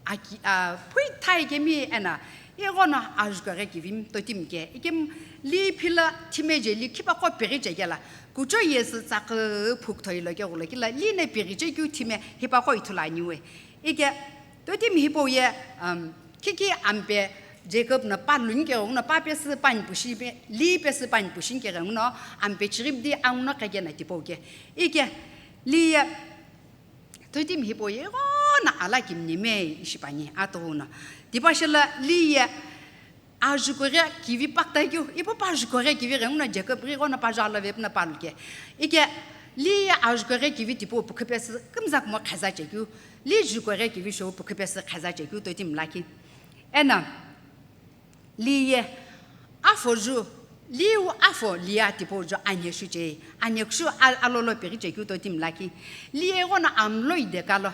aki, a, phui thai kemi eno ighono ajukeghi kivimi toitimi ke. Ikemu li phila thime je li khipaqo pighi chekela. Kuchou yesü tsaqü phuk thoilo keghulo kila li no pighi chekeu thime hipaqo ithulu aniu we. Ike toitimi hipau ye, um, khikhi ampe Jacob no pa luni keghenguno pa pesü pani pushi pe, li pesü pani pushi keghenguno ampe chiribdi anguno kegena tipau ke. Ike li ye Toitimi hipau ye ighono ala kimni me ishi püani atughuno. Tipau shelo li ye ajukeghi kivi pakta keu, ipu pa ajukeghi kivi ghenguno Jacob ghi ighono pa ju alo vepu no pa luke. Ike li ye ajukeghi kivi tipau pukhu pesü kümza kumo kheza chekeu, li jukeghi kivi shou pukhu pesü kheza chekeu toitimi lakhi. Eno li ye afo ju, liu afo Leah tipau ju anye shu che, anye kushu al-, alolo pighi chekeu toitimi lakhi. Li ye ighono amlo ide kalo.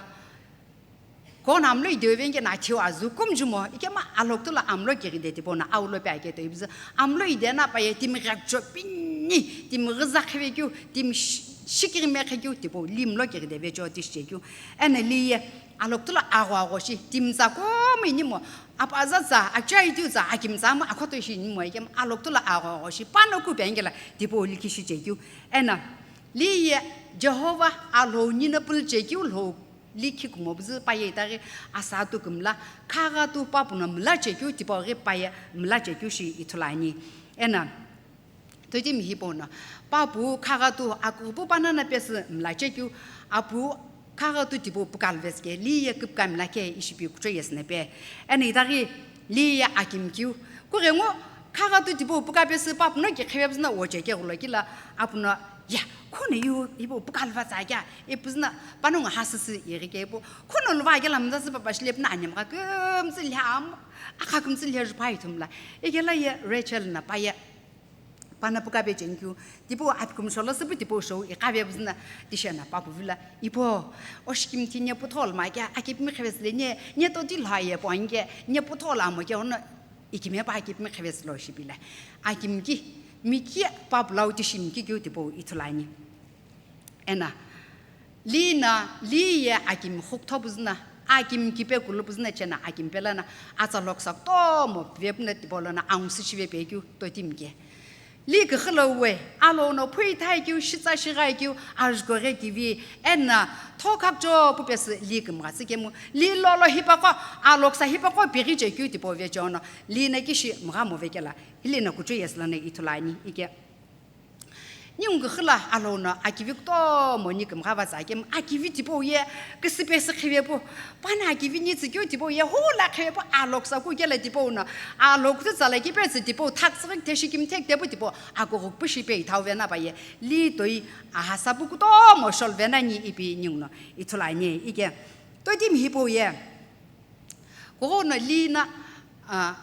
Kono amlo ide vengeno thiu azu kumjumo, ikemu alhokutula amlo kighide tipau no aulo pe ake toi püzü. Amlo ide no pa ye timi ghakcho pini, timi ghiza khivekeu, timi shi-, shikiri mekhekeu tipau li mlo kighide vecho tishi chekeu. Eno li ye alhokutula agho agho shi, timi tsa kumo inimo, apaza tsa, achai tiu tsa, akimi tsa mo akhoto ishi inimo, ikemu alhokutula agho agho shi, pano ku pengela tipau likhi shi chekeu. Eno li ye Jehovah alhou nino pulu chekeu lhou likhi kumo püzü pa ye itaghi asatu kümla, khagha tu papu no mla chekeu tipau ghi pa ye mla chekeu shi ithulu ani. Eno Toitimi hipau no, papu khagha tu akupu panana pesü mla chekeu, apu khagha tu tipau puka luvesü ke, li ye küpüka mla ke ishi pi kuchou yesü no pe. Eno itaghi li ye akimi keu. Kughengu khagha tu tipau puka pesü papu no kikhive püzü no oche keghulo kila apu no, ya, khono iu, ipu puka luva tsa kea, ipu zü no panongu hasüsü ighi ke ipu, khono luva kela mzasü papa shile pu no anyamgha kümtsü lhe am, akha kümtsü lhe ju pa ithumla. Ikelo ye Rachel no pa ye Pano puka pe cheni keu, tipau aphi kümsho lo süpu tipau shou iqave püzü no, tishi no papu vilo, ipo, oshi kimithi nye putholo ma kea, akipimi khivesü le nye, nye toti lha ye po anke, nye putholo amo ke ono, ikime pa akipimi khivesü lo shipilo. Akimi ki, miki papu lau tishi miki keu tipau ithulu ani. Eno, li no, li ye akimi xukutho püzü no, akimi kipe kulu püzü no cheno akimi pelo no, atsa loksa kutomo pivepu no tipau lono angusü shive pe keu toitimi ke. Li küxü lo we, alhou no phui thai keu, shitsa shighai keu, ajukeghi kivi, eno, thokha kucho pu pesü li kümgha tsü kemu, li lolo hipaqo, alhoksa hipaqo pighi chekeu tipau vecho no, li no kishi mgha mo vekelo, hili no kuchou yesü lono ithulu ani, ike. Ningu küxü lo alhou no akivi kutomo ni kümgha va tsa kemu, akivi tipau ye küsü pesü khive pu. Pano akivi ni tsükeu tipau ye hula khive pu, alhoksa ku kelo tipau no, alhokuthu tsala kipesü tipau thak tsüghü kuthe shi kimthe kuthe pu tipau, akughuku pu shi pe ithau veno pa ye, li toi ahasa pu kutomo sholu veno ni ipi ninguno ithulu ani, ike. Toitimi hipau ye. Kughengu no li no, a,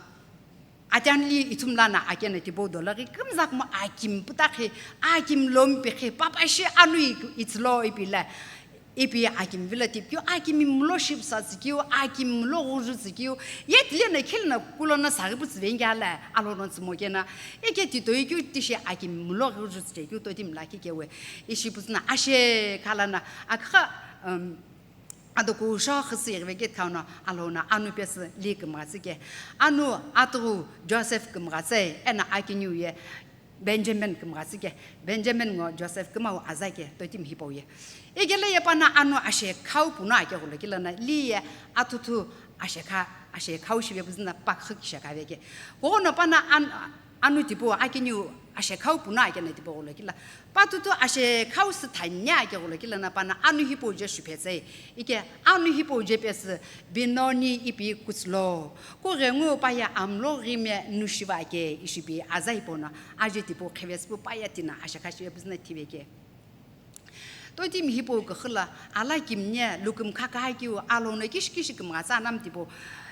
Atiani li ithumla no akeno tipau dolo ghi kümza kumo akimi puta khi, akimi lompi khi, papashi anu i-, itsülo ipi lo, ipi akimi vilo tipu keu, akimi mulo shipusa tsü keu, akimi mulo ghuju tsü keu, ye tile no khilo no kulo no saghi putsü vengela, alhou no tsümo keno, ike titoi keu tishi akimi mulo ghuju tsü keu toitimi lakhi kewe, ishi püzü no ashe khala no, akha, um, Ado kusho xüsü ighive ke thau no alhou no anu pesü li kümgha tsü ke. Anu atughu Joseph kümgha tsü, eno akiniu ye Benjamin kümgha tsü ke. Benjamin ngo Joseph kümau aza ke toitimi hipau ye. Ikelo ye pano anu ashe khau puno ake ghulo kilo no li ye atuthu ashe kha, ashe khau shive püzü no pakhu kishe kave ke. Kughengu no pano an-, Anu tipau akiniu ashe khau puno ake no tipau ghulo kilo. Patuthu ashe khau sü thanya ake ghulo kilo no pano anu hipau je shuphe tsü. Ike anu hipau je pesü Benoni ipi kutsülo. Kughengu pa ye amlo ghime nu shiva ke ishi pi aza hipau no aje tipau khivesü pu pa ye tino ashe kha shive püzü no thive ke. Totimi hipau küxü lo ala kimne lukümkha küha keu, Alhou no kishi kishi kümgha tsa anam tipau,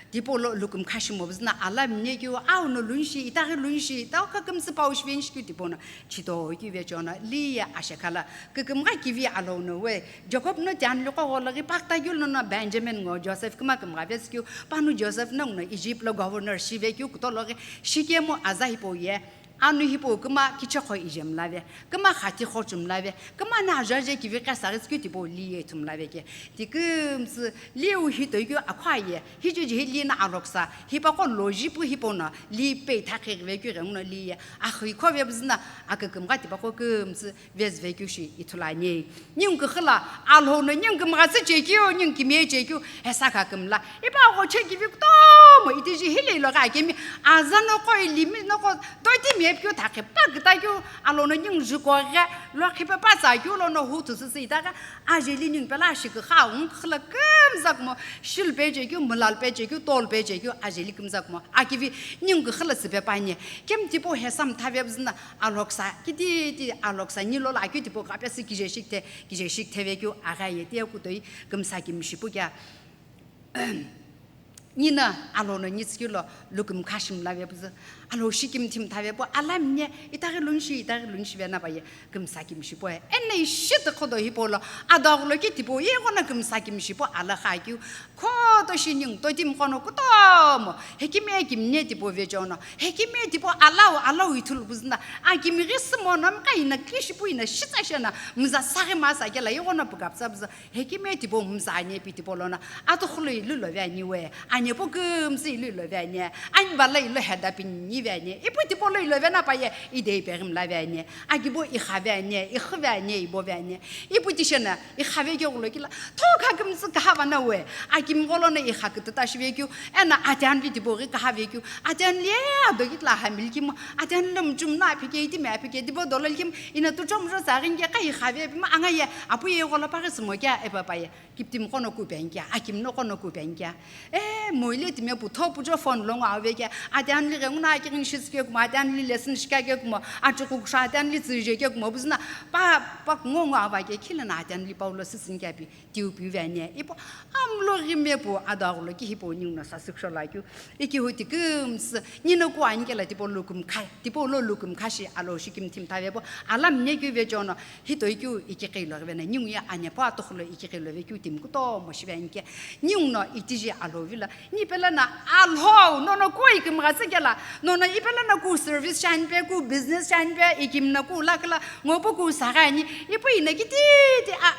tipau lo lukümkha shimo püzü no ala mine keu, au no lunshi, itaghi lunshi, tau kha kümtsü pau shivenshi keu tipau no chitoi keu vecheono, Lee ye ashekha lo kükümgha kivi Alhou no we, Jacob no tianli qo gholo ghi pakta keu lono Benjamin ngo Joseph kümgha kümgha vesü keu, panu Joseph no nguno Egypt lo governor shive keu kutolo ghi, shikemu aza hipau ye, anu hipau kümgha kichekho ije mlave, kümgha khathi khochu mlave, kümgha no ajaje kivi qesa ghi tsükeu tipau Lee ye ithulu mlave ke. Ti kümtsü Lee u hitoi keu akhu aye, hijeje hi Lee no Alhoksa, hipaqo loji pu hipau no Lee pe ithakhi ghive keu ghenguno Lee ye axü ikhove püzü no akükümgha tipaqo kümtsü vezüve keu shi ithulu ani. Ningu küxü lo Alhou no ningu kümgha tsü chekeu, ningu kimiye chekeu, hesa kha kümla. Ipa ghoche kivi kutomo, itiji hile ilo ghi akemi, aza noqo, ilimi noqo, totimi epikeu thakhi pa küta keu, Alhou no ningu juko ghe, lo khipe pa tsa keu lono hu thu süsü ita ghi, ajeli ningu pelo shi küxü, ungu küxü lo kümza kumo, shilu pe chekeu, mulalu pe chekeu, tolu pe chekeu, ajeli kümza kumo, akivi ningu küxü lo süpe pa ani. Kemu tipau hesa mthave püzü no, Alhoksa, kiti ti Alhoksa, nilo lo akeu tipau kapesü kije shikithe, kije shikitheve keu aghi aye, ti ye kutoi kümsa kimishi pu kea. Nino Alhou no nitsü keu lo lukümkha shi mlave püzü, Alhou shikimthi mthave pu, ala mine, itaghi lunshi, itaghi lunshi vena pa ye, kümsa kimishi pu ye. Eno ishi tüqhü do hipau lo, adoghulo ki tipau, ighono kümsa kimishi pu, ala kha keu, Khoto shi ningu totimi qo no kutomo, hekimi ye kimne tipau vecheono, hekimi ye tipau alau, alau ithulu püzü no, akimi ghi sümo no mqaina kishi pu ino shitsa shena, mza saghi masa kela ighono pükapütsa püzü, hekimi ye tipau mza ani pi tipau lono, atuxulu ilu love ani we, anepu kümtsü ilu love ani, anibalo ilu heda pini ve ani, ipu tipau lo ilove no pa ye, ide ipeghi mlave ani, akibu ikhave ani, ikhüve ani, ibove ani, ipu tishena, ikhave keu ghulo kila, Thokha kümtsü küha va no we, akimi gholo no ikha kütüta shive keu, eno atianli tipau ghi küha ve keu, atianli ye ado kitila hamili kimu, atianli lo muchumu no aphike, itimi aphike, tipau dolo likimu, ino tuchomu jo tsa ghi nike, ka ikha ve pima, anga ye, apu ye gholo paghi sümo kea, e papa ye, kiptimi qo no ku pe ani kea, akimi noqo no ku pe ani kea. E, moile timi pu tho pujo phone lo ngo ave kea, atianli ghenguno akighini shitsü kekumo, atianli lesson shika kekumo, achuku kusho atianli tsüje kekumo, püzü no, pa, pa kungo ngo ava kea, khilo no atianli pau lo süsü ani kea pi. Tiu piu ve ani, ipu amlo ghime pu adaghulo ki hipau ningu no sasü kusho lo akeu, iki hu ti kümtsü, nino ku ani kela tipau lo kümkha, tipau lo lukümkha shi Alhou shikimthi mthave pu, ala mine keu vecheono, hitoi keu iki qilo ghive no, ningu ye anepu atuxulu iki qilo ve keu timi kutomo shive ani ke, ningu no itiji Alhou vilo, ni pelo no Alhou, nono ku ikümgha tsü kela, nono ipelo no ku service shi ani pe, ku business shi ani pe, ikimi no ku lakhi lo, ngopu ku saghi ani, ipu ino kititi a,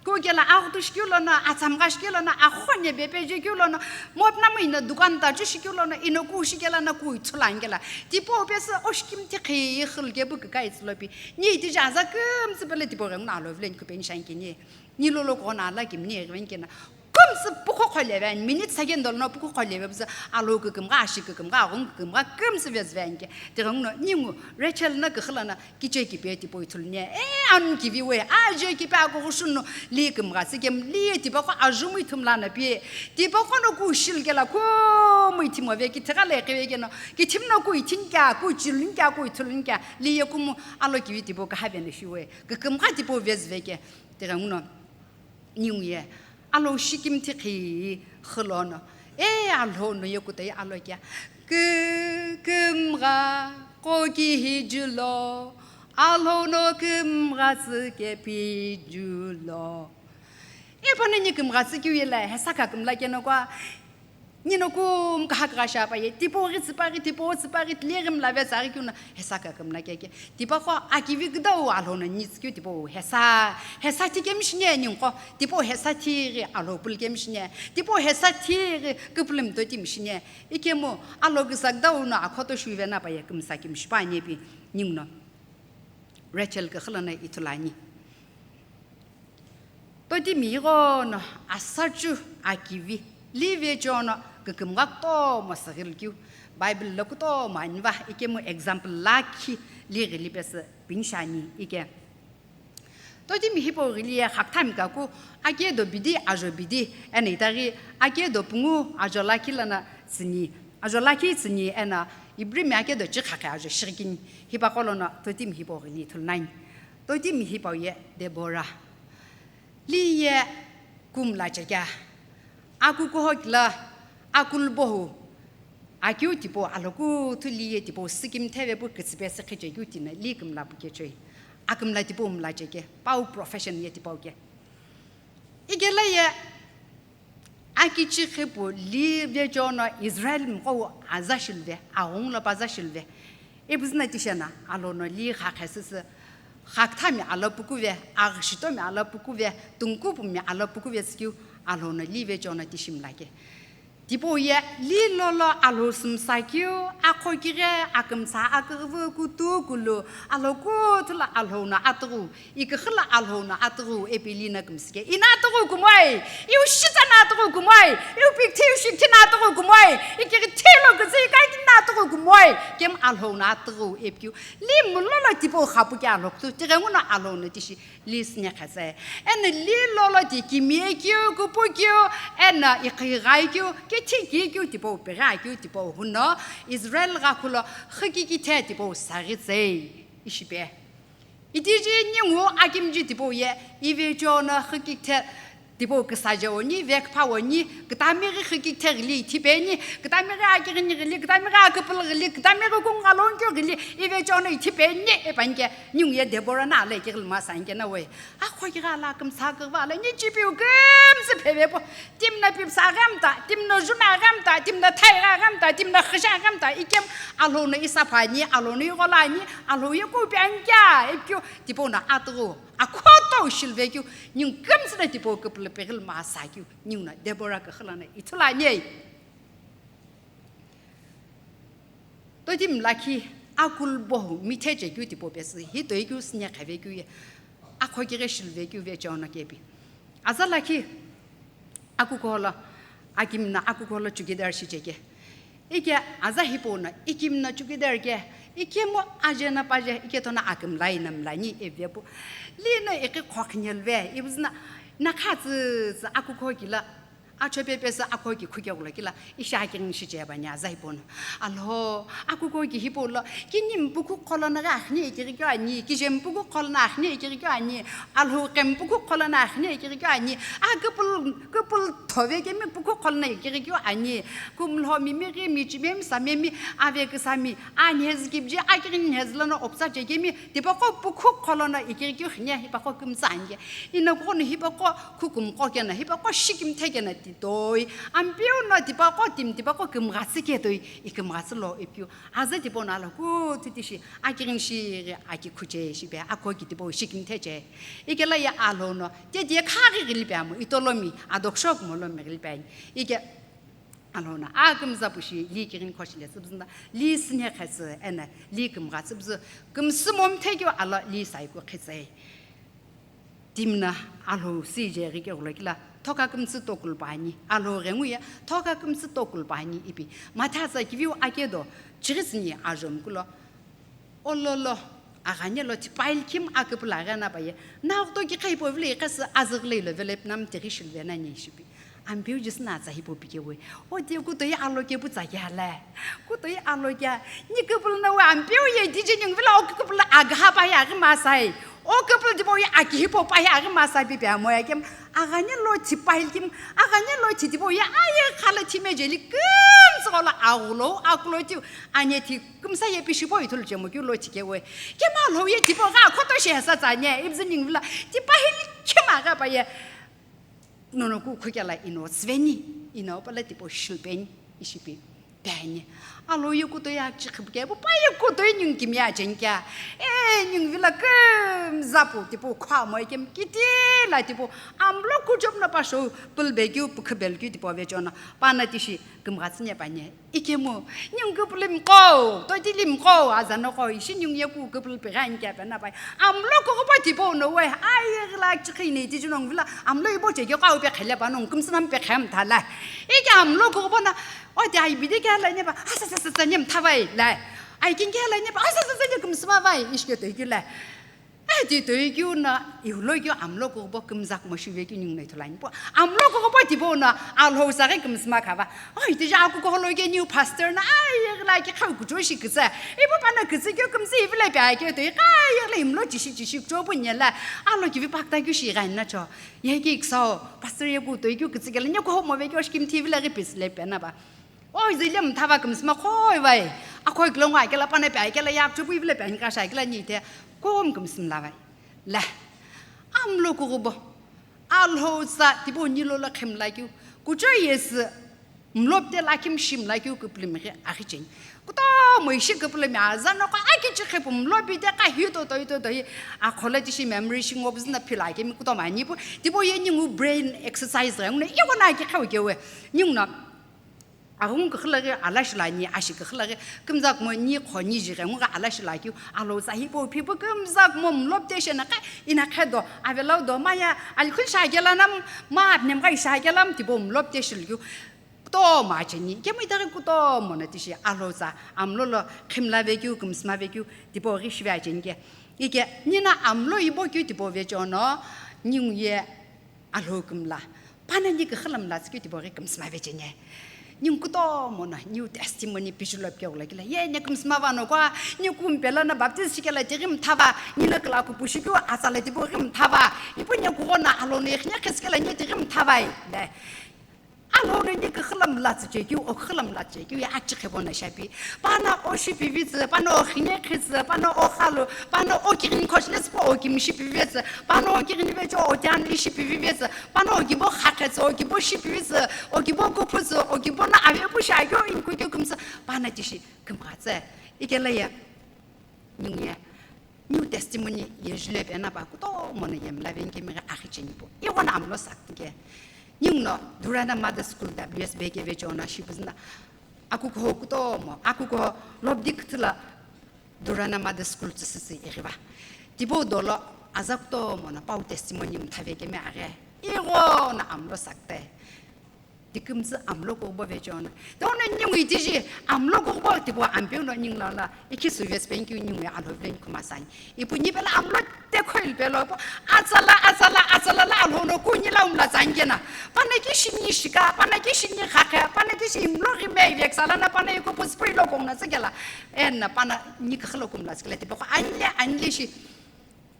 Kukela aghutu shikeu lono, atsamgha shikeu lono, axo nebe peje keu lono, mopna mu ino dukan tachu shikeu lono, ino ku shikela no ku ithulu ani kela. Tipau pesü oshikimthi khi xulu kepu küka itsülo pi. Ni itiji aza kümtsü pele tipau ghenguno Alhou vilo ni kupeni shi ani keni. Ni lolo kugholo ala kimni eghive ani kena. Kümtsü pukho khole ve ani, minute second dolo no pukho khole ve püzü Alhou kükümgha, ashi kükümgha, aghungu kükümgha, kümtsü vezüve ani ke. Tighenguno, ningu Rachel no küxü lono, Kiche kipe tipau ithulu ni, e, anu kivi we, aje kipe akughushunu, Lee kümgha tsü kemu, Lee ye tipaqo ajumu ithulu mla no pi, tipaqo no ku shilu kela, kumu ithimo ve, kithigha lo iqi ve keno, kithimi no ku ithini kea, ku chiluni kea, ku ithuluni kea, Lee ye kumu, alo kivi tipau küha ve no shi we, kükümgha tipau vezüve ke, tighenguno. Ningu ye, Alhou shikimthi khi xü lono, e Alhou no ye kutoye alo kea, kükümgha qo kihi julo, Alhou no kümgha tsü kepi julo. E pano ni kümgha tsü keu ye la, hesa kha kümla keno kua, Nino kum kaha kaha shapa ye, tipau ghi tsüpa ghi, tipau tsüpa ghi, tile ghi mlave tsaghi keu no, hesa kha kümla keke. Tipaqo akivi küdau Alhou no nitsü keu tipau hesa, hesa thi kemi shini ningu qo, tipau hesa thi ghi Alhou pulu kemi shini, tipau hesa thi ghi küpülümtoi timi shini. Ikemu Alhou küsa küdau no akhoto shuive na pa ye kümsa kemi shipa ani pi ningu no. Rachel küxü lono ithulu ani. Totimi ighono asacheu akivi, Lee vecheono kükümgha kutomo süghili keu, Bible lo kutomo ani va, ikemu example lakhi Lee ghili pesü pini shi ani ike. Totimi hipau ghili ye xaküthami kaku, ake do bidi, ajo bidi, eno itaghi ake do pungu, ajo lakhi lono tsüni, ajo lakhi tsüni, eno Ibrimi ake do chikhakhi ajo shighikini, hipaqo lono totimi hipau ghili ithulu nani. Totimi hipau ye Deborah. Li ye kumla chekea, akukuho kila, akulubohu, akeu tipau alokuthu li ye tipau sikimthe vepu kütsüpesü khichekeu tino li kumla pukechoi. Akumla tipau mla cheke, pau profession ye tipau ke. Ikela ye akichi khipu li vechono Israel mqo aza shilve, aghungu lo paza shilve. Ipuzu na tishena, alono li kha khesüsü, kha kthami alo pukuve, aghishitomi alo pukuve, tungkupumi alo pukuve sikeu, alono li vechono tishimla ke. Tipau ye li lolo alo sümsa keu, akhokighe, akümsa, aküghüvü, kutu, kulu, alokuthu lo alono atughu, iküxü lo alono atughu, epili na kümsike. Ina atughu kumoi, iu shitsa na atughu kumoi, iu pikthi, iu shikthi na atughu kumoi, ikighithi lo küzü ikaiti na atughu kumoi, kemu alono atughu, epikeu. Li mulolo tipau khapu ke alokuthu, tighenguno alono tishi. Li süne khasü, eno li lolo ti kimiye keu, kupu keu, eno iqhighai keu, kithi ki keu tipau, pegha keu tipau, huno Israel ghakhulo xükikithe tipau saghitsei, ishipe. Itiji ningu akimji tipau ye, ivechono xükikithe tipau küsaje oni, vekpha oni, kütami ghi xükikithe ghili ithipeni, kütami ghi akighini ghili, kütami ghi aküpülü ghili, kütami ghi kunghalongkeu ghili, ivechono ithipeni, epanike. Ningu ye Deborah na alo ikighi lo masa anke na we. Akhokighi alo akümsa aküghüvü alo ni chipiu kümsü phevepu. Timi no pipsa aghi mta, timi no juna aghi mta, timi no thai aghi mta, timi no xija aghi mta, ikemu alono isapha ani, alono ighola ani, alo ye kupi anke, epikeu, tipau no atughu, akhoto shilve keu, ningu kümsü no tipau küpülü peghi lo masa keu, ningu no Deborah küxü lono ithulu ani. Totimi lakhi akulubohu mithe chekeu tipau pesü, hi toikeu süne khave keu ye, akhokighi shilve keu vechono kepi. Aza lakhi akukuho lo, akimi no akukuho lo chukidar shicheke. Ike aza hipau no, ikimi no chukidar ke, ikemu aje na paje, ike tono akümla ina mlani evepu. Li no iqi khokhinelve, ipuzu na, nakha tsütsü akukuho kila, Achope pesü akhoki khukeghulo kila, ishi akighini shicheba ni aza hipau no. Alhou, akukuho ki hipau lo, kini mpuku qholo no ghi akhini ikighi keu ani, kije mpuku qholo no akhini ikighi keu ani, alhou qe mpuku qholo no akhini ikighi keu ani, aküpülü, küpülü thove kemi puku qholo no ikighi keu ani, kumlho mimi ghi michimi mi samemi, ave küsami, anhezi kibiji, akighini nhezi lono opsa chekemi, tipaqo puku qholo no ikighi keu khini, hipaqo kümtsü ani ke. Ino kuqo no hipaqo khukumqo keno, hipaqo shikimthe keno ti toi. Ampeu no tipaqo timi tipaqo kümghatsü ke toi, ikümghatsü lo ipikeu. Aza tipau no alhou kuthu tishi, akighini shighi aki khuche shipe, akhoki tipau shikimthe che. Ikela ye alhou no, tete ye khaghi ghilipe amo, itolomi, adoksho kumolomi ghilipe ani. Ike alhou no, akümza pushi, li kighini khoshi le tsübüzü na, li süne khetsü, eno, li kümghatsü bzü, kümsü momthe keu alo, li saiku khitsei. Timi no alhou sije ghi keghulo kila, thoka kümtsü tokulu püani, alhou ghengu ye, thoka kümtsü tokulu püani ipi. Matha tsa kiviu akedo, chighi tsüni ajo mkulo. Ololo, aghane lo thipail kim aküpülü aghi na paye, na okto ki qhaipo vile iqesü azüghi lo vele pnam tighi shilve nani shipi. Ampeu Jisü no atsa hipau pikewe. O ti kutoi alo kepu tsa kea le. Kutoi alo kea. Ni küpülü no we ampeu ye tije ningu vilo o küpülü agha pa ye aghi masai. O küpülü tipau ye aki hipau pa ye aghi masai pipe amo ye kem. Aghane lo thipail kim. Aghane lo thi tipau ye aye khala thime jeli kümtsü kola aghulo akulo tiu. Anye thi kümsa ye pishipo ithulu chemo keu lo thikewe. Kema lo ye tipau gha khoto shi hesa tsa nye. Ibzü ningu vilo thipail kim agha pa ye. Nono ku khukela ino tsüveni, ino pala tipau shilpeni, ishipi peni. Alo ye kutoi akchi khipuke, pu pa ye kutoi ningu kimi achenkea. E, ningu vilo kümza pu, tipau khua mo ekem kiti la tipau, amlo kuchop no pasho pulbe keu, pukhubel keu tipau vechono, pana tishi kümghatsü nye panye. Ikemu, ningu küpülü mqo, totili mqo, aza noqo, ishi ningu ye ku küpülü pighi ani kea pe na pai. Amlo kughupo tipau no we, aye ghila chikhi ni tiji nongu vilo, amlo ibo cheke qo au pe khele pa nongu kümsü nami pe khem tha la. Ike amlo kughupo na, o ti ai bidi kea la nye pa, asa sa sa sa nye mtha vai la. Ai king kea la nye pa, asa sa sa nye kümsü ma vai, ishi ke toi keu la. Ti toikeu no, iu lo keu amlo kubo kümzak mo shive keu ningu no ithulu ani pu. Amlo kubo tipau no, Alhou sa ghi kümsüma khava. Oi, tija akukuholo ke new pastor na, ai, yeghi la ke khau kucho shi kütsü. Ipu pana kütsü keu kümsü ivile pia keu toi, ka yeghi la imlo chishi chishi kucho pu nyela. Alo kivi pakta keu shi ghaina cho. Ye ki ksao, pastor ye ku toikeu kütsü kela, nye kuho mo ve keu shi kimthi ivile ghi pis le pia na ba. Oi, zile mthava kümsüma khoi vai. Akhoi kilo ngo akela pana pe akela yak chupu ivile pe anika sha akela ni te. Kom kümsüm la vai. La. Amlo kubo. Alhou sa tipau nilo la khim la keu. Kucho yes mlop te la kim shim la keu kuplim ghi akhi chen. Kutomo ishi kuplim aza no ka aki chi khepu mlop te ka hi to to to to. Akhola tishi memory shi ngo bizna phila kemi kutomo ani pu. Tipau ye ningu brain exercise ghi ngu ne. Iko na ki khau kewe. Ningu no. Aghungu küxü laghi ala shilani, ashi küxü laghi, kümzak mo ni kho ni ji ghengu gha ala shilakeu, Alhou sa hipau phipu kümzak mo mlop te shena kha, ina khe do, avelau do, maya, alikhul shagelanam, ma apnem gha ishagelam, tipau mlop te shilkeu, kutomo acheni, kemu itaghi kutomo na tishi, Alhou sa, amlo lo, khimla vekeu, kümsüma vekeu, tipau ghi shive acheni ke. Ike, nina amlo ibo keu tipau vechono, ningu ye, Alhou kümla. Pana ni küxü la mla tsükeu tipau ghi kümsüma vecheni. Ningu kutomo no, new testimony pichulop keu la kila. Ye, ni kümsüma va no kwa, ni kumpela na baptist shikela tighi mthava, ni na kila kupu shikeu atsala tipau ghi mthava. Ipu ni kughona Alhou no ikhine khisikela ni tighi mthava. Le. Alhou no ni küxü la mla tsüchekeu, o küxü la mla tsüchekeu, ye achi khebo na shapi. Pana o shipi vitsü, pana o khine khitsü, pana o khalu, pana o kighini khoshness po o kimi shipi vitsü, pana o kighini vecho o tian ishi pivi vitsü, pana o kibo khakhetsü, o kibo shipi vitsü, o kibo kuphuzü, o kibo na ave pu shakeu in kukeu kümsü, pana tishi kümkhatsü. Ikela ye, ningu ye, new testimony ye jule pe na ba kutomo no ye mla vengemi ghi akhi cheni po. Ighona amlo sakti ke. Ningu no Durana Mother School W S B ke vecho na shipuzna. Akukuho kutomo, akukuho lobdi kütüla Durana Mother School tsüsüsü ighiva. Tipau dolo aza kutomo na pau testimony mthave kemi aghe. Ighona amlo sakte. Tikümtsü amlo kubo vecho na. Tono ningu itiji amlo kubo tipau ampeu no ningu la la. Ikhi suves penkeu ningu ya Alhou vile ni khuma sani. Ipu ni pela amlo te khoil pelo po. Atsala, atsala, atsala la Alhou no ku ni la umla tsangena. Pana ki shini shika, pana ki shini khakha, pana ki shi imlo ghi me vek sala na pana iko pus pui lo kong na tsakela. En na pana ni khalo kumla tsakela tipau anle, anle shi.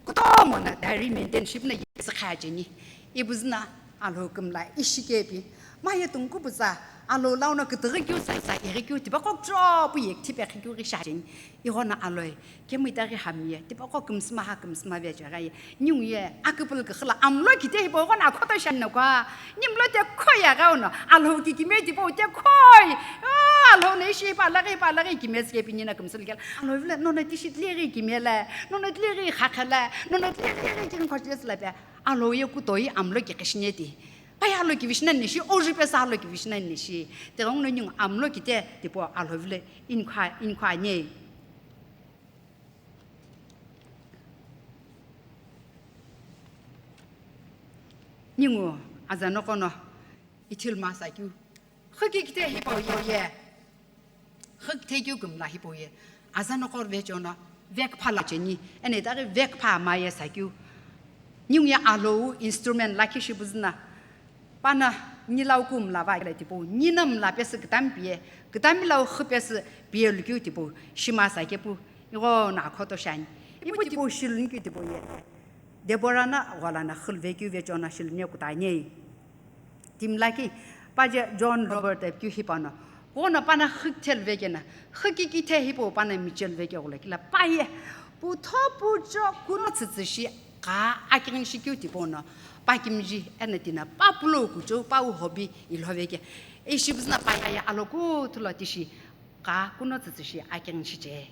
Kutomo na diary maintain ship na yes kha cheni. Ibuzna Alhou kümla ishi kepi. Ma ye tungku buza Alhou lau no kütüghi keu sa sa ighi keu tipaqo cho pu ye thipe khi keu ghi sha cheni. Ighona Alhou kemu itaghi hami ye, tipaqo kümsüma ha kümsüma ve chagha ye. Ningu ye, aküpülü küxü la amlo kite hipau ghona akhoto shani no kwa. Nimlo te khoya gha uno, Alhou ki kime tipau te khoi. Oh, Alhou no ishi pa laghi pa laghi kime sike pi nina kümsülu kela. Alhou vile, nono tishi tile ghi kime la, nono tile ghi khakha la, nono tile ghi kin khosh le sila pe. Alhou ye kutoi amlo ki kishine ti. Pa ya Alhou ki vishna nishi, oji pe sa Alhou ki vishna nishi. Te gong no ningu amlo kite tipau Alhou vile inkha, inkha nye. Ningu aza noqo no ithulu masa keu. Xükikithe hipau ye. Xükithe keu kümla hipau ye. Aza noqo vecho no vekpha la cheni. Ene itaghi vekpha ma ye sa keu. Ningu ye Alhou instrument lakhi shibuzüna. Pana nilau ku mla va kela tipau, nina mla pesü kütami piye, kütami lau xü pesü piye lukeu tipau, shima sa kepu, ighono akhoto shani. Ipu tipau shiluni keu tipau ye. Deborah na ghola na xülve keu vecho no shiluni kutani. Timi lakhi, pa je John Robert epikeu hipau no, Ghono pana xükithelu vekena, xükikithe hipau pana michelu veke gholo kila pa ye, putho pucho kuno tsütsü shi, gha akighini shi keu tipau no, pa kimiji eno tina, pa pulo kucho, pa u hobby ilho veke. Ishi buzüna pa yaya alo kuthulo tishi, gha kuno tsütsü shi akighini shi che.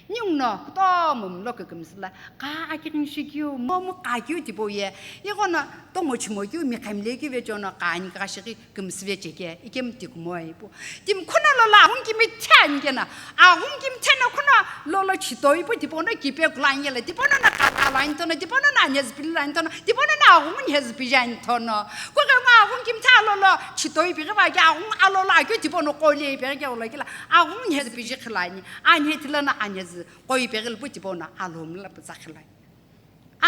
Ninguno kutomo mlo kükümsü la, gha akighini shi keu, momu gha keu tipau ye, ighono tomo chimo keu, miqhemile keu vecho no, gha ani gha shighi kümsüve cheke, ikemu tikumoe ipu. Timi khuno lo lo aghungu kimi the ani kena, aghungu kimi the no khuno lo lo chito ipu, tipau no kipe kula ani kela, tipau no na kaka lo ani thono, tipau no na anyezi pili lo ani thono, tipau no na aghungu nyezi piji ani thono. Kughengu aghungu kimi the alo lo chito ipi ghi va ke aghungu alo lo akeu tipau no qoli ipi ghi ke ulo kila, aghungu nyezi piji khila ani, ani thila na anyezi qo ipi ghi lu pu tipau no alo mla putsa khila ani.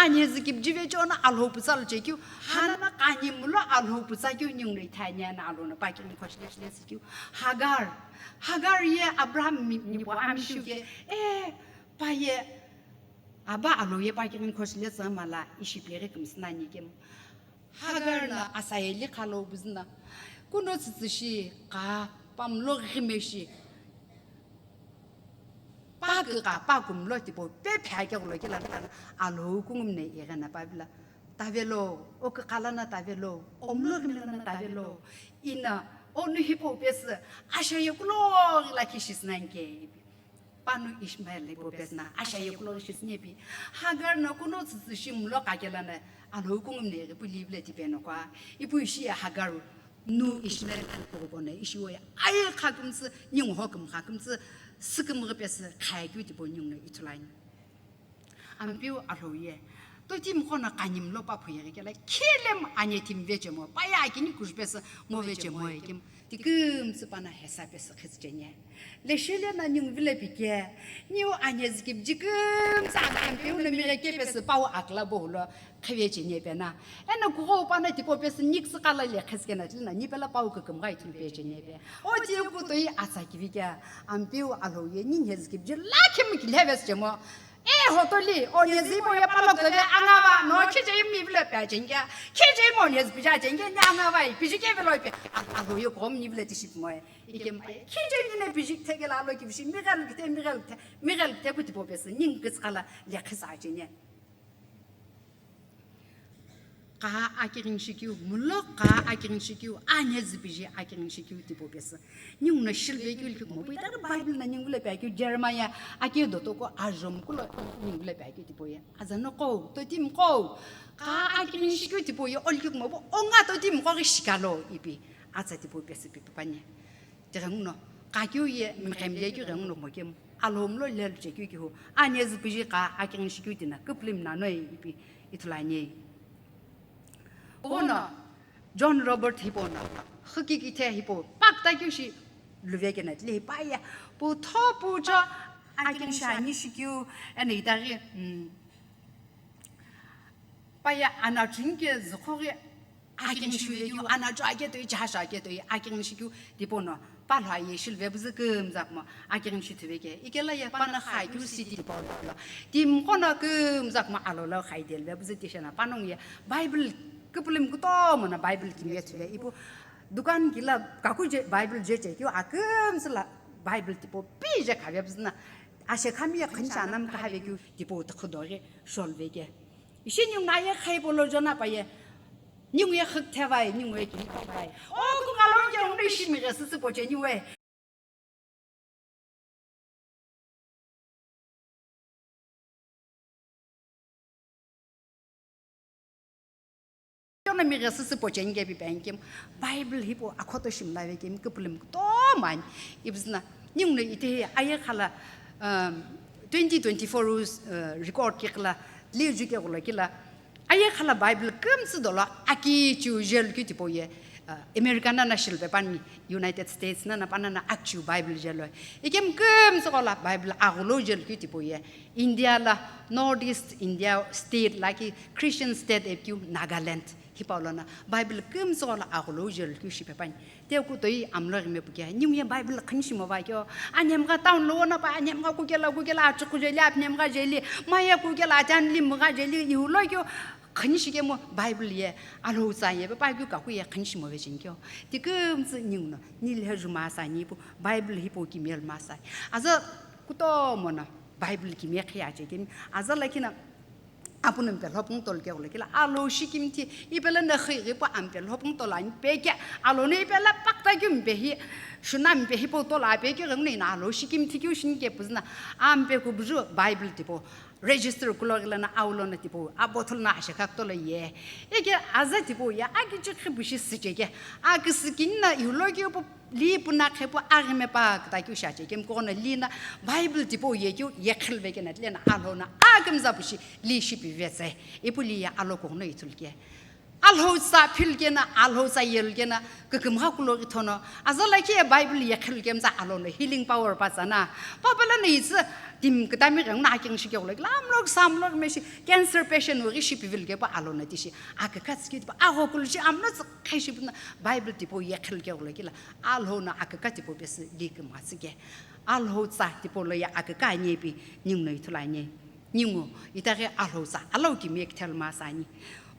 Anhezi kipiji vecheono Alhou pütsa lo chekeu, hana qanimlo Alhou pütsa keu ninguno ithani ana alono pa kighini khoshi leshi lesikeu. Hagar, Hagar ye Abraham mi, nipu amishiu ke, e, pa ye, aba Alhou ye pa kighini khoshi letsü mala ishi pighi kümsü nani kemu. Hagar na asayeli khalo buzüna, kuno tsütsü shi, qa, pamlo ghime shi, pa küqa, pa kumlo tipau pe phea keghulo kela, Alhou kungumne ighena pa bila, tavelo, o küqa lana tavelo, omlo ghime lana tavelo, ina, onu hipau pesü, ashaye kulo ghila khishisü nani ke ipi. Pano Ishmael ipo pesü na, ashaye kulo shisü nani ipi. Hagar na kuno tsütsü shi mlo qa kela na, Alhou kungumne ighi pu livile tipeno kua. Ipu ishi ye Hagar, nu Ishmael kukupo na, ishi oye, aye kha kümsü, ningu ho kümkha kümsü, sükümghi pesü, khaya keu tipau ninguno ithulu ani. Ampeu Alhou ye, totimi qo no qanimlo pa phuyeghi kela, khilemu anhethimi vechemo, pa ye akini kuju pesü ngo vechemo ye kemu. Ti kümtsü pa no hesa pesü khitsü cheni. Leshele no ningu vile pike, niu anhezi kipiji kümtsü ampeu no mighe kepesü pau akla bo hulo kheve cheni pe na. Eno kughou pa no tipau pesü nikütsü qala le khitsü kena tile na, ni pela pau kükümgha ithulu pe cheni pe. O ti kutoi atsa kivi ke, ampeu Alhou ye, ni nhezi kipiji lakhi mu kilhe vesü chemo. E hotoli, o nhezi hipau ye palo keve angava, no khije imi vile pe achenge, khije imo nhezi piji achenge, ni angava, piji kevelo ipi, a, Alhou ye kughomu ni vile tishi pimoe. Ikemu, khije ni ne piji thekela alo kivishi, mighelu kithe, mighelu kithe, mighelu kithe kuti po pesü, ningu kütsü qala, le khisa achenge. Qa akighini shikeu, mulo qa akighini shikeu, anhezi piji akighini shikeu tipau pesü. Ninguno shilve keu likhi kumo, pu itaghi Bible no ningu le pe akeu Jeremiah, akeu dotoko ajomu kulo ningu le pe akeu tipau ye. Aza noqo, totimi qo, qa akighini shikeu tipau ye, o likhi kumo pu, o nga totimi qo ghi shikalo ipi, atsa tipau pesü pi pupani. Tighenguno, qa keu ye, mqemle keu ghenguno mo kemu. Alhou mlo lelu chekeu kihu, anhezi piji qa akighini shikeu tina, küpülümi nano ipi ithulu ani. Kuno, John Robert hipau no, xükikithe hipau, pakta keu shi luve kena tile hipa ye, pu tho pu cho, akighini shi ani shikeu, eno itaghi, mm, pa ye anachunikeu zükhoghi, akighini shikeu, anachu ake toi, chasha ake toi, akighini shikeu, tipau no, pa lho aye shilve püzü kümza kumo, akighini shithuve ke, ikela ye pa no kha keu city tipau lo. Timi qo no kümza kumo alo lo khai delve püzü tishena, pa nongu ye, Bible, küpülümi kutomo no Bible kimiye thuve, ipu, dukan kila kaku je, Bible je chekeu, akümsü la Bible tipau, pi je khave püzü na, ashe khami ye khini shi anam kahave keu, tipau tükhüdoghi, sholve ke. Ishi ningu no aye khaibo lo jona pa ye. Ningu ye khükthevai, ningu ye kini thevai. O kukalo ye ningu ishi mighe süsü poche ningu ye. Yono mighe süsü poche ningu ye pi bankim. Bible hipau akhoto shimla ve kemi küpülümi kutomo ani. Ipüzüna, ninguno itehi aye khala, um, twenty twenty-four, uh, record kikhala, liu juke kulo kila, aye khala Bible kümtsü dolo akichiu jelu keu tipau ye, uh, America nana shilve pani, United States nana panana akichiu Bible jelu. Ikemu kümtsü kola Bible aghulo jelu keu tipau ye, India la, North East India state la ki Christian state epikeu Nagaland. Hipau lono Bible kümtsü ghola aghulou jelu keu shipe pani. Teku toi amlo ghime puke, ningu ye Bible khini shimo va keo. Anemgha town lo wona pa, anemgha kukela, kukela achuku jeli, anemgha jeli, maye kukela, atanli mgha jeli, ihulo keo. Khini shikemu Bible ye, alhou tsa ye, pa keu kaku ye khini shimo ve jeni keo. Ti kümtsü ningu no, nilhe juma sa nipu, Bible hipau kimiye lo masa. Aza kutomo no, Bible kimiye khiya chekemi. Aza lakhi no, Apu no mpe lhopung tolo keghulo kila, alo shikimthi, ipela no xighi pu ampe lhopung tolo ani peke, alo no ipela pakta keu mpe hi, shuna mpe hipau tolo apeke ghenguna ina alo shikimthi keu shini kepuzuna, ampe kubuju Bible tipau, register kulo ghila na aulo no tipau, a bottle no ashekha tolo ye. Ike aza tipau ye, akichi khipushi sicheke, akisi kinina ihulo keu pu, Li puna khepu aghime pa kta keu shi ache kemu kono li na Bible tipau ye keu ye khilve kena tile na alhou na akümza pushi li shipi vetse. Ipu li ye alo kono ithulu ke. Alhou tsa philukena, Alhou tsa yelukena, kükümgha kulo ithono, aza lakhi ye Bible yekhilu kemtsa Alhou no healing power pa tsana. Papa la no itsi timi kütami ghengu no akighini shike ghulo kila, amlo kisa amlo meshi cancer patient wuri shi pivil kepu Alhou no tishi. Akükha tsiki tipa, agho kulu shi amlo tsi khe shi puna Bible tipo yekhilu ke ghulo kila, Alhou no akükha tipo pesi likümgha tsike. Alhou tsa tipo lo ya akükha anye pi, ningu no ithulu anye. Ningu, itaghi Alhou tsa, Alhou kimi ekithelu masani.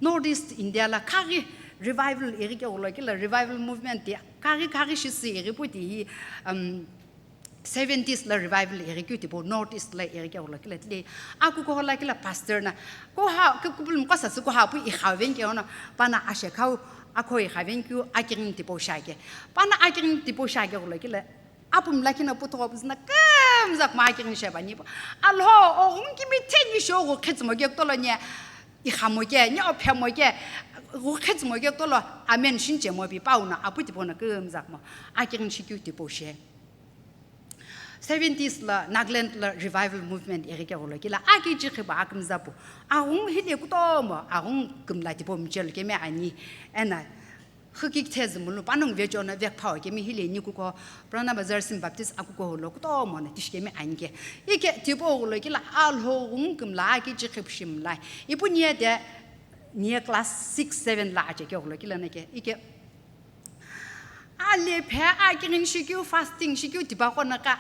North East India la khaghi revival ighi ke ghulo kila revival movement ti khaghi khaghi shisi ighi pu ti hi, um, seventies la revival ighi keu tipau North East la ighi ke ghulo kila tile. Akuko hola kila pastor na, ko ha, ke kupul mkasa su ko ha pu ighaven ke ono, pana ashe khau, akho ighaven keu akirin tipau shake. Pana akirin tipau shake ghulo kila, Apu mlakhi no puthugho püzü na kümzak ma akirin sheba nipo. Alhou, oghungu kimi theni shi oghu khitsümo ke kutolo nye ikhamo ke, nye ophemo ke, ghu khitsümo ke kutolo amen shinche mo pi pau no apu tipau no kümzak mo akirin shikeu tipau she. Seventies la Nagaland la revival movement ighi ke ghulo kila aki chikhi ba akümza pu. Aghungu hile kutomo, aghungu kümla tipau michel keme ani. Ena Hükik thezü mulu panongu vecho no vekphao kemi hile nikuko Purana Bazar Sim Baptist akuko lo kutomo no tishikemi anike. Ike tipau ghulo kila Alhou ghungu kümla aki chikhi pushi mlai. Ipu nie de nie class six, seven la ache ke ghulo kila nake. Ike ale phe akirin shikeu fasting shikeu tipaqo naka.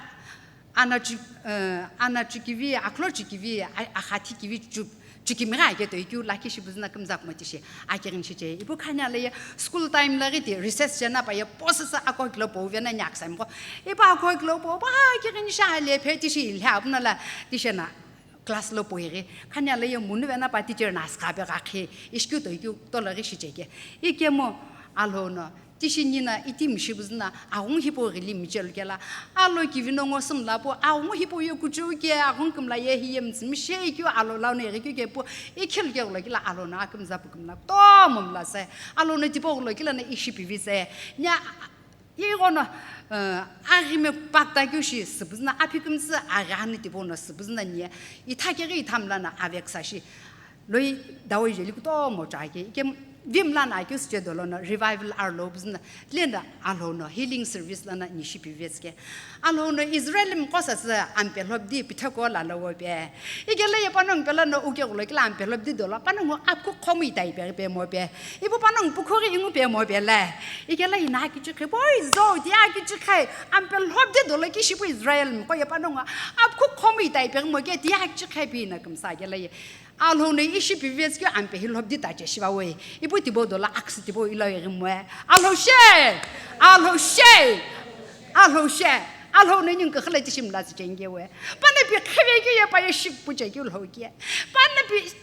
Ana chu, eh, ana chukivi, akhlo chukivi, a-, akhathi kivi chu, chukimigha ake to ikeu lakhi shi buzüna kümza kuma tishi, akirin shiche. Ipu khanya la ye school time la ghi ti recess chena pa ye posasa ako kilo po vena nyak saimko. Ipa ako kilo po, pa akirin sha le phe tishi ilhe apuna la tishena class lo po ighi. Khanya la ye munu vena pa teacher na ska pe gakhi, ishkeu to ikeu to la ghi shiche ke. Ikemu Alhou no Tishi nina iti mishi buzüna, aghungu hipau ghili michelu kela, alo kivi no ngo sümla pu, aghungu hipau ye kuchou ke, aghungu kümla ye hi ye mütsü mishe keu, alo lau no eghi keu ke pu, ikhelu ke ghulo kila, alo no akümza pu kümla, kutomo mla se, alo no tipau ghulo kila no ishi pivi se, nya, ighono, eh, aghime pakta keu shi, sübüzüna aphi kümtsü, aghi ani tipau no sübüzüna nye, itha keghi itha mla no aveksa shi. Loi dawa jeli kutomo cha ke, ikem vimla na keu sche dolo no revival arlo buzna, lenda Alhou no healing service lana nishi pivetske. Alhou no Israel mqo sa sa ampe lhobdi pitheko la lo wo pe. Ikela ye panong pela no uke gulo kila ampe lhobdi dolo, panong apku khomi tai pe pe mo pe. Ipu panong pukhori ingu pe mo pe le. Ikela ina ki chikhe, boy, zo, dia ki chikhe, ampe lhobdi dolo ki shipu Israel mqo ye panong apku khomi tai pe mo ke, dia ki chikhe pi na kumsa kela ye. Alhou no ishi pivetskeu ampe hi lhobdi ta che shiva we. Ipu tibo dola aksi tibo ilo iri mwe. Alhou she! Alhou she! Alhou she! Alhou no ningu khala tishi mla tsi chenge we. Pana pi khive keu ye pa ye ship pu che keu lhou ke. Pana pi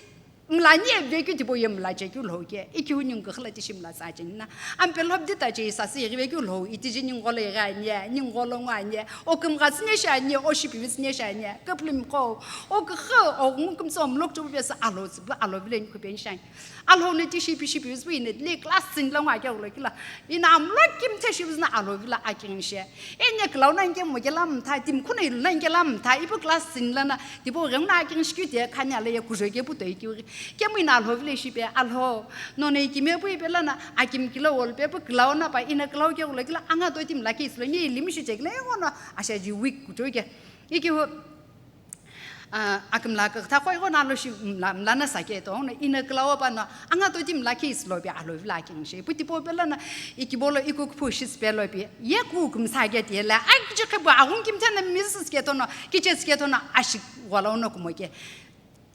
mla ni eve keu tibo ye mla che keu lhou ke. Iki hu ningu khala tishi mla tsa che na. Ampe lhobdi ta che isa si iri ve keu lhou. Iti ji ningu le iri anye, ningu lo ngwa anye. O kümgha tsüne shi anye, o shipivi tsüne shi anye, küpülümi qo, o küxü, o ngu kümtso mlok chupu pesa Alhou tsüpu, Alhou vile ni kupen shang. Alhou ne tishi pishi pivi tsüpu ine, le class tsini la ngwa kya ulo kila. Ina mlok kim te shi vizna Alhou vila aking she. Enye klau na inke mo kela mtha, tim khuna ilu na inke la mtha, ipu class tsini la na, tipo reng na aking shi kite, khanya le ye kujo ke pu toi kiu. Kemu ina Alhou vile shi pe, Alhou, no ne kime pu ipe la na, akim kila wol pe pu klau na pa, ina klau ke ulo kila, anga toi tim la ke islo, ni limishi che kile, ngono, Asha ji weak kutoike. Iki hu, ah, akümla ka tha khoi gona lo shi mla, mla na sa ke to, no ina kla wa pa no, anga to tim la ki islo bi alo vla ki ngi shi. Puti po bela na, iki bolo iku kpu shi spelo bi. Ye ku kum sa ke ti la, ai ki je ke ba, agun kim ta na miss ke to no, ki je ke to no, ashi wala no kumo ke.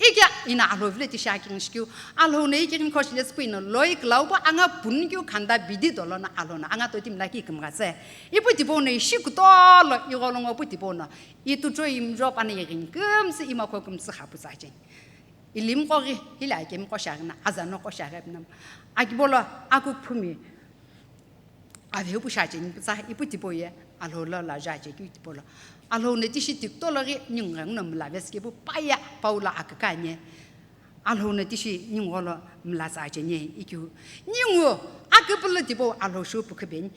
Ikya ina Alhou vile tishi aking shikiu, Alhou no ikirin khoshi lespu ina loi klau pa anga pun kiu khanda bidi dolo na Alhou no anga totim laki ikimgha tse. Ipu tipau no ishi kutolo igholongo pu tipau no. Itu cho imjo pa na iring kümsi ima ko kümsi khapu tsa chen. Ilim qori, hila ikim qoshari na, azano qoshari na. Akibolo aku phumi. Avehu pu shacheni pütsa ipu tipau ye, Alhou lo la jache keu tipau lo. Alhou ne tishi tikto lo ghi ningu ghengu no mla veske pu paya Paula akükanye. Alhou ne tishi ningu lo mla tsacheni ikiu. Ningu, a Aküpülü tipau Alhou shou pükhüpeni.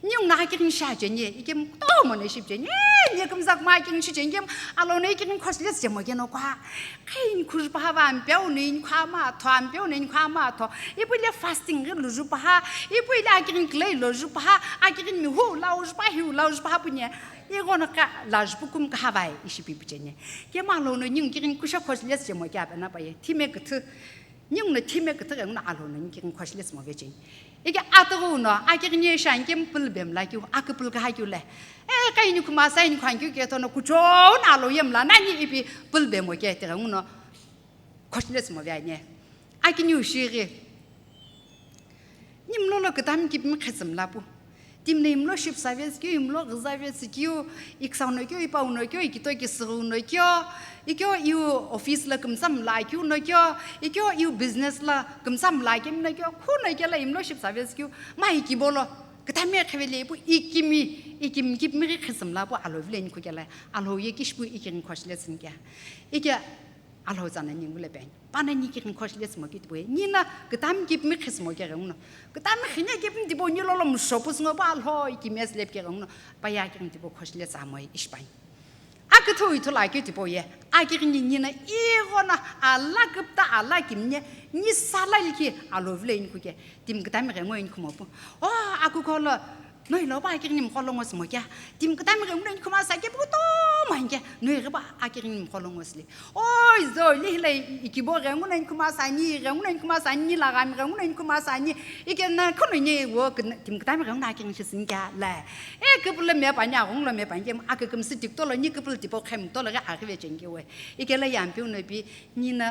Ninguno akighini shi acheni, ikemu kutomo no ishi pücheni. Eh, ni kümzakuma akighini shi cheni, ikemu Alhou no ikighini khoshi lesi chemo keno kua. Khei inikhu jupaha va ampeu no inikhu ama atho, ampeu no inikhu ama atho. Ipu ile fasting ghi lo jupaha, ipu ile akighini külai lo jupaha, akighini mihu lau jupaha, hiu lau jupaha punie. Ighono ka la jupu kum kaha vai ishi pi pücheni. Ikemu Alhou no ningu kighini kusha khoshi lesi chemo kia pena paye. Thime küthü. Ninguno thime küthü ghenguno Alhou no ningu kighini khoshi lesi mo vecheni. Ike atughu no, akighini ye shi ani ikemu pülü bemla keu, aküpülü kaha keu le. Eh, ka inikhu masa, inikhu ani keu kethono kuchou no Alhou ye mla nani ipi pülü bemo ke tighenguno khoshi lesi mo ve ani. Akiniu shighi. Ni mlo lo kütami kipimi khesü mla pu. Timi no imlo shipüsa vesi keu, imlo ghüza vesi keu, iküsau no keu, ipau no keu, ikito kisüghü no keu, ikeu iu office lo kümsa mla keu no keu, ikeu iu business lo kümsa mla kemi no keu, khu no keu lo imlo shipüsa vesi keu, ma ikibo lo kütami khevele ipu ikimi, ikimi kipimi ghi khesü mla pu Alhou vilo inikhu kela, Alhou ye kishipu ikighini khoshi lesi ni kea. Ike Alhou tsana ningu le peni. Pano ni kighini khoshi lesi mo keu tipau ye. Ni no kütami kipimi khesü mo keu ghenguno. Kütami khine kipimi tipau ni lolo musho pusu ngo pa Alhou ikimi esi lepu keu ghenguno. Pa ye akighini tipau khoshi lesi amo ye ishi pani. Aküthü ithulu akeu tipau ye. Akighini ni no ighono ala küpüta ala kimne ni sala likhi Alhou vilo inikhu ke. Timi kütami ghengu inikhu mo pu. Oh, akuko lo Noi lo pa akighini mqo lo ngo simo kea? Timi kütami ghenguno inikhu masa keu pu kutomo ani kea? Noi ghi pa akighini mqo lo ngo sili. Oi, zo, li hila ikibo ghenguno inikhu masa ani, ghenguno inikhu masa ani, laghami ghenguno inikhu masa ani. Ike na khono ni wo kün-, timi kütami ghenguno akighini shi sini kea la. E, küpülü me pani, aghungu lo me pani kemu, akükümsü tikütolo, ni küpülü tipau khemtolo ghi aghi vecheni keu we. Ike la ye ampeu no pi, ni no,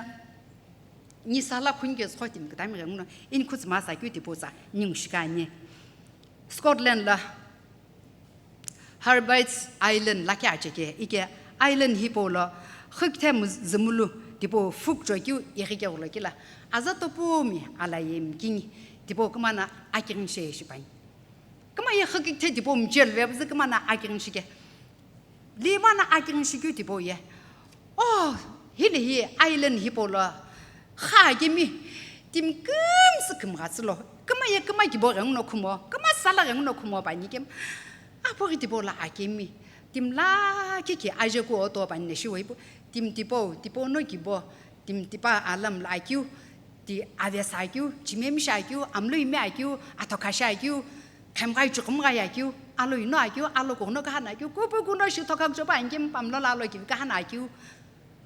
ni sala khuni kesü kho timi kütami ghenguno, inikhu tsü masa keu tipau tsa, ningu shika ani. Scotland lo Hebrides Island lakhi acheke, ike island hipau lo xükithe mu-, zümulu tipau fuk chokeu ighikeghulo kila, aza topumi ala ye mikingi tipau kümano akighini shi shipani. Küma ye xükithe tipau mchel vepüzü kümano akighini shike. Li mano akighini shikeu tipau ye. Oh, hile hi island hipau lo kha kemi timi kümsü kümgha tsülo. Küma ye küma kibo ghenguno khumo, küma sala ghenguno khumo pani kemu. Apu ghi tipau lo akemi. Timi lakhi ki aje ku oto pani ne shiwe ipu. Timi tipau, tipau no kibo. Timi tipa alam lo akeu. Ti avesa akeu, chimemi shi akeu, amlo ime akeu, athoka shi akeu. Khemghai chukumghai akeu, alo ino akeu, alo kughuno kahana akeu, kupu kuno shi thoka kuchopa ani kemu pamlo lo alo kivi kahana akeu.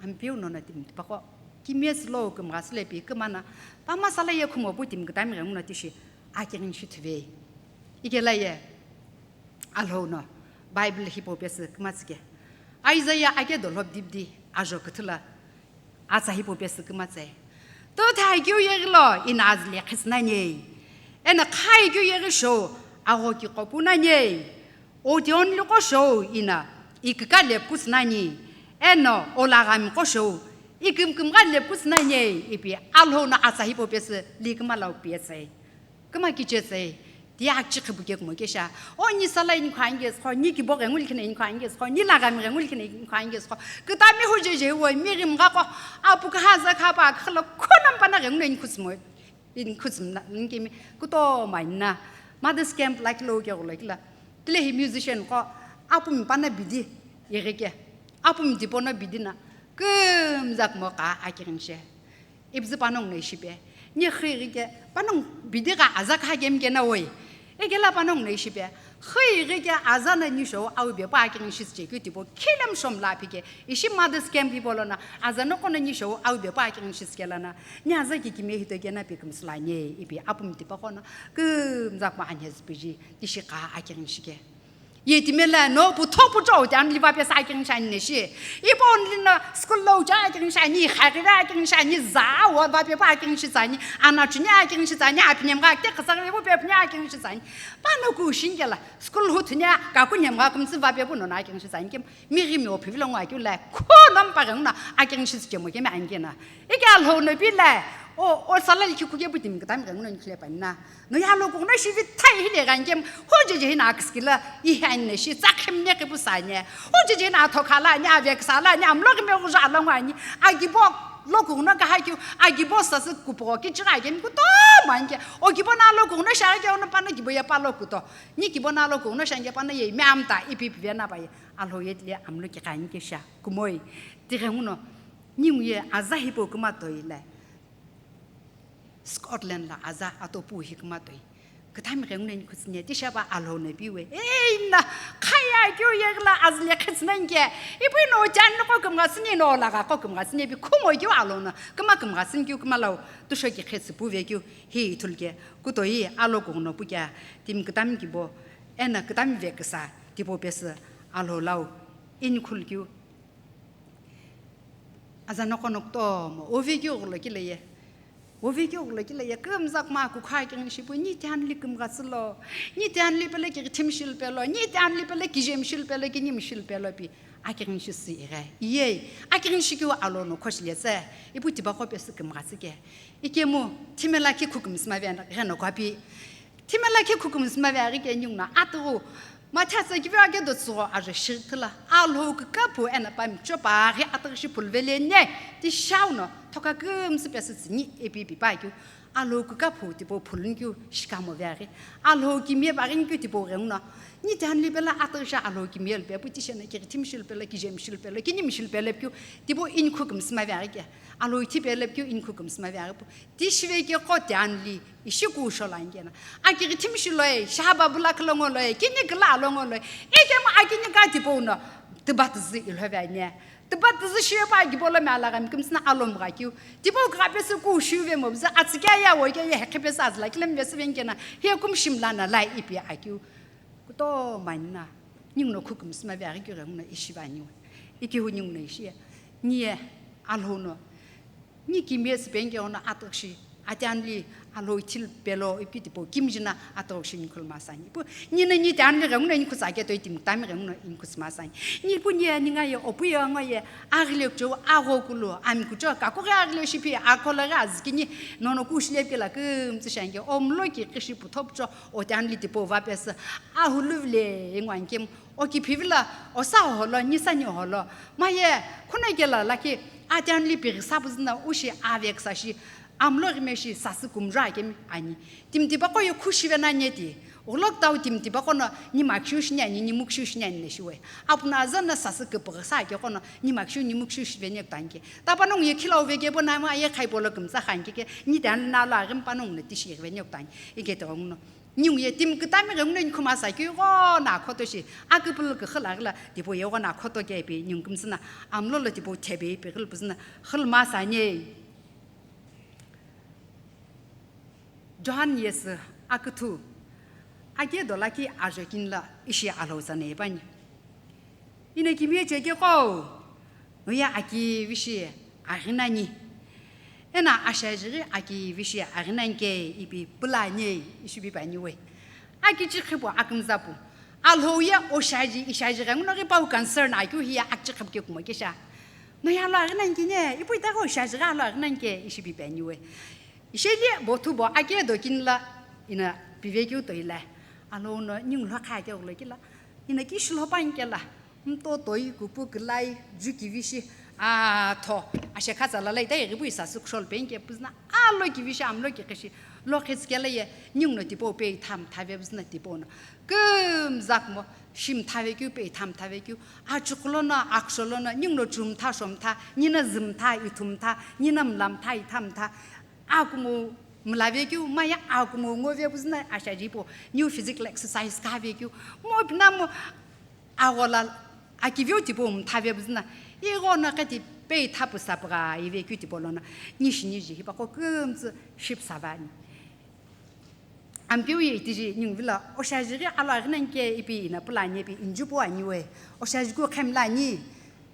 Ampeu nono timi tipaqo. Kimesü lo kümghasü lepi kümano. Pa masala ye khumo pu timi kütami ghenguno tishi akighini shi thuvei. Ike la ye Alhou no Bible hipau pesü küma tsüke. Isaiah ake dolhop dipdi ajo küthü lo atsa hipau pesü küma tse. Totha keu yeghi lo ino azile khisü nani. Eno kha keu yeghi shou agho kiqo pu nani. Odion liqo shou ino iküka lepkusü nani. Eno olaghami qo shou ikümkümgha lepkusü nani. Ipi Alhou no atsa hipau pesü li kümalo pie tse. Küma kiche tse, ti akchi khipu kekumo kesha. O ni sala inikhu ani kesü kho, ni kibo ghengu likhina inikhu ani kesü kho, ni laghami ghengu likhina inikhu ani kesü kho. Kütami hujeje wo mi ghimgha kho, apu kaha za kha pa khalo khonam pana ghenguno inikhu tsümo. Inikhu tsümna, inikemi kutomo ani na. Mothers camp lakhi lo keghulo kila. Tile hi musician kho, apumi pana bidi, ighike. Apumi tipono bidi na. Kümzak mo kha akighini she. Ipüzü panongu no ishi pe. Ni xü ighike, panongu bidi gha aza kha kemi kena woi. Ikela panongu no ishi pe. Xü ighike aza no ni shou aube pa akighini shi che keu tipau khilem shom la pike. Ishi mothers camp hipau lono aza noqo no ni shou aube pa akighini shi kela na. Ni aza ki kime hito kena pi kümsü la ni ipi apumi tipaqo no. Kümzak mo ani züpüji tishi kha akighini shike. Ye timi la no pu tho pu cho ti ani li va pe sa akighini shi ani ne shi. Ipo ani li no school lo cha akighini shi ani, kha ghi va akighini shi ani, za wo va pe pa akighini shi tsani, ana chuni akighini shi tsani, api nem ga te khasa ghi pu pe pu ni akighini shi tsani. Pa no ku shin kela school hu thu ni ka ku nem ga kum tsi va pe pu no na akighini shi tsani kem mi ghi mi o phi lo ngo akeu la kho nam pa ghi no akighini shi tsi kemo kemi ani kena. Ike Alhou no pi la o, o sala li ki ku ke pu timi kutami ghi no ni khle pa na. No ya lo kughuno shi vi thai hi le ghenguno, hujeje hino aküsükila, ihi ani ne shi, tsa khimne kipu sani. Hujeje hino athoka la ani, aveksa la ani, amlo kime ghuja ala ngo ani. Agibo lo kughuno kaha keu, agibo sasü kupugho kichighi akemi kutomo Manike, o kibo no alo kughuno shiaghi keu no pano kibo ye palo kuto. Ni kibo no alo kughuno shianike pano ye ime amta ipi pive na pa ye. Alhou ye tile amlo kiqani ke sha. Kumoi. Tighenguno. Ningu ye aza hipau kuma toile. Scotland la aza atopu hi kuma toi. Kütami ghenguno inikhutsüni, ti shapa Alhou no piwe. Ei, na, khaya keu ye la azile khetsüna inike. Ipu no chani ko kumgha tsüni no la ga ko kumgha tsüni pi khumo keu Alhou no. Kuma kumgha tsüni keu kuma lau. Tusho ki khetsü puve keu. Hi ithulke. Kuto hi alo kughuno pu kea. Timi kütami kibo. Ena kütami veküsa. Tipo pesü Alhou lau. Inikhul keu. Aza noqo nokutomo, ovekeu ghulokile ye. Ovekeu ghulokile ye, kümzak ma kukha kirin shipu, ni tianli kümghatsülo, ni tianli pele ki thimshil pelo, ni tianli pele ki jemshil pelo, ki nimshil pelo pi, akirin shisi ighe. Iye, akirin shikeu alo no khoshile tse, ipu tibaqo pesü kümghatsüke. Ikemu, thimela ki khukümsüma ve ghe no kwapi. Thimela ki khukümsüma ve aghi ke ningu no atughu. Mathiatsa kivi ake do tsügho ajo shirithila. Alhou kükaphu ena pamicho pa aghi atughu shi phuluvele ne. Ti shau no thoka kümsü pesü tsüni epi pipa keu. Alhou kükaphu tipo phuluni keu shikamo ve aghi. Alhou kimie pa aghi keu tipo ghenguno. Ni tianli pela atughu shi Alhou kimie lupe pu ti shena ki thimshil pela ki jemshil pela ki nimshil pela keu. Tipo inikhu kümsüma ve aghi ke. Alhou ithi pela keu inikhu kümsüma ve aghi pu. Ti shive ke qo tianli, ishi kusho lo anikena. Akighi thimshi lo e, shaba bula kula ngo lo e, kini kula lo ngo lo e. Ikemu akini ka tipau no, tiba tüzü ilhove ane. Tiba tüzü shive pa kibo lo me ala gami kümsüna alo mgha kiu. Tipau kugha pesü kushiuve mo, bza atsike ya wo ke ye hekhe pesü azla, kilem vesü venkena, he kum shimla na lai ipi akiu. Kutomo ani na, ninguno khukümsüma ve aghi keu ghenguno ishi va ani we. Ikihu ninguno ishi ye. Ni ye, Alhou no. Ni kimie süpeni keu no atughu shi, atianli Alhou ithil pelo, ipi tipo, kimjina atughu shi nikhul masani. Ipu, ni na ni tianli ghenguno inikhutsü ake toi timi tami ghenguno inikhutsü masani. Ni pu ni ye, ninga ye, opu ye, ngo ye, aghile kucho, agho kulu, ami kucho, kakughi aghile shipi, akhola ghi azikini, nono kushile pila kümtsü shange, omlo ki kishi putho pucho, O tianli tipau va pesü, ahulu vile ingu anikemu, o kiphivila, o sa holo, ni sani holo, maye, khuna kela lakhi, a tianli pighi sa püzüna ushi aveksa shi, amlo ghime shi sasü kumju akemi ani. Timi tipaqo ye khushi vena nyeti, ghulok tau timi tipaqo no, ni makshu shini ani, ni mukshu shini ani neshiwe. Apu no aza no sasü küpüghü sa akeqo no, ni makshu, ni mukshu shi veni kutanike. Tapa nongu ye khilau veke bo na ma ye khai polo kümtsa khanike ke, ni tianli nalo aghimi pa nongu no tishi veni kutani. Ike tighenguno. Ningu ye timi kütami ghenguno inikhu masa keu ighono akhoto shi, aküpülü küxü la ghila, tipau ye ighono akhoto ke ipi ningu kümsüna, amlo lo tipau thebe ipi ghilü püzüna, xülu masa ani. Johan yesü aküthu, ake dolakhi ajo kinla ishi Alhou tsana ipani. Ina kimiye cheke qo, noye aki vishi aghi nani. Ena ashajighi aki vishi aghi nani ke ipi pula ani ishi pi pani we. Aki chikhipu akümzapu. Alhou ye oshaji, ishaji ghenguno ghi pau concern akeu hiye aki chikhipu ke kumo kesha. Noye alo aghi nani ke ne, ipu ita qo oshaji ghi alo aghi nani ke ishi pi pani we. Isheli bothu bo ake do kinla ina pivekeu toila. Alhou no ningu lho kha ke ulo kila. Ina ki shilo pa inkela. Mto toi kupu külai ju kivishi. A tho. Ashe kha tsala lai tai ribu isa su kshol penke püzna. Alo kivishi amlo ki kishi. Lo khitskela ye ningu no tipau pe itham thave püzna tipau no. Kümzak mo. Shim thave keu pe itham thave keu. Achuklo no, aksholo no, ningu no chum tha, shom tha, nina zim tha, ithum tha, nina mlam tha, itham tha. Akumu mlave keu, maya akumu ngove püzüna ashaji po, new physical exercise kave keu, mo pina mo aghola akiveu tipau mthave püzüna, ighono qeti pe ithapu sapgha ive keu tipau lono, nishi niji hipaqo kümtsü ship savani. Ampeu ye itiji ningu vilo, oshaji ghi alo aghi nani ke ipi ina pula ani ipi inju pu ani we, oshaji ku khemla ani,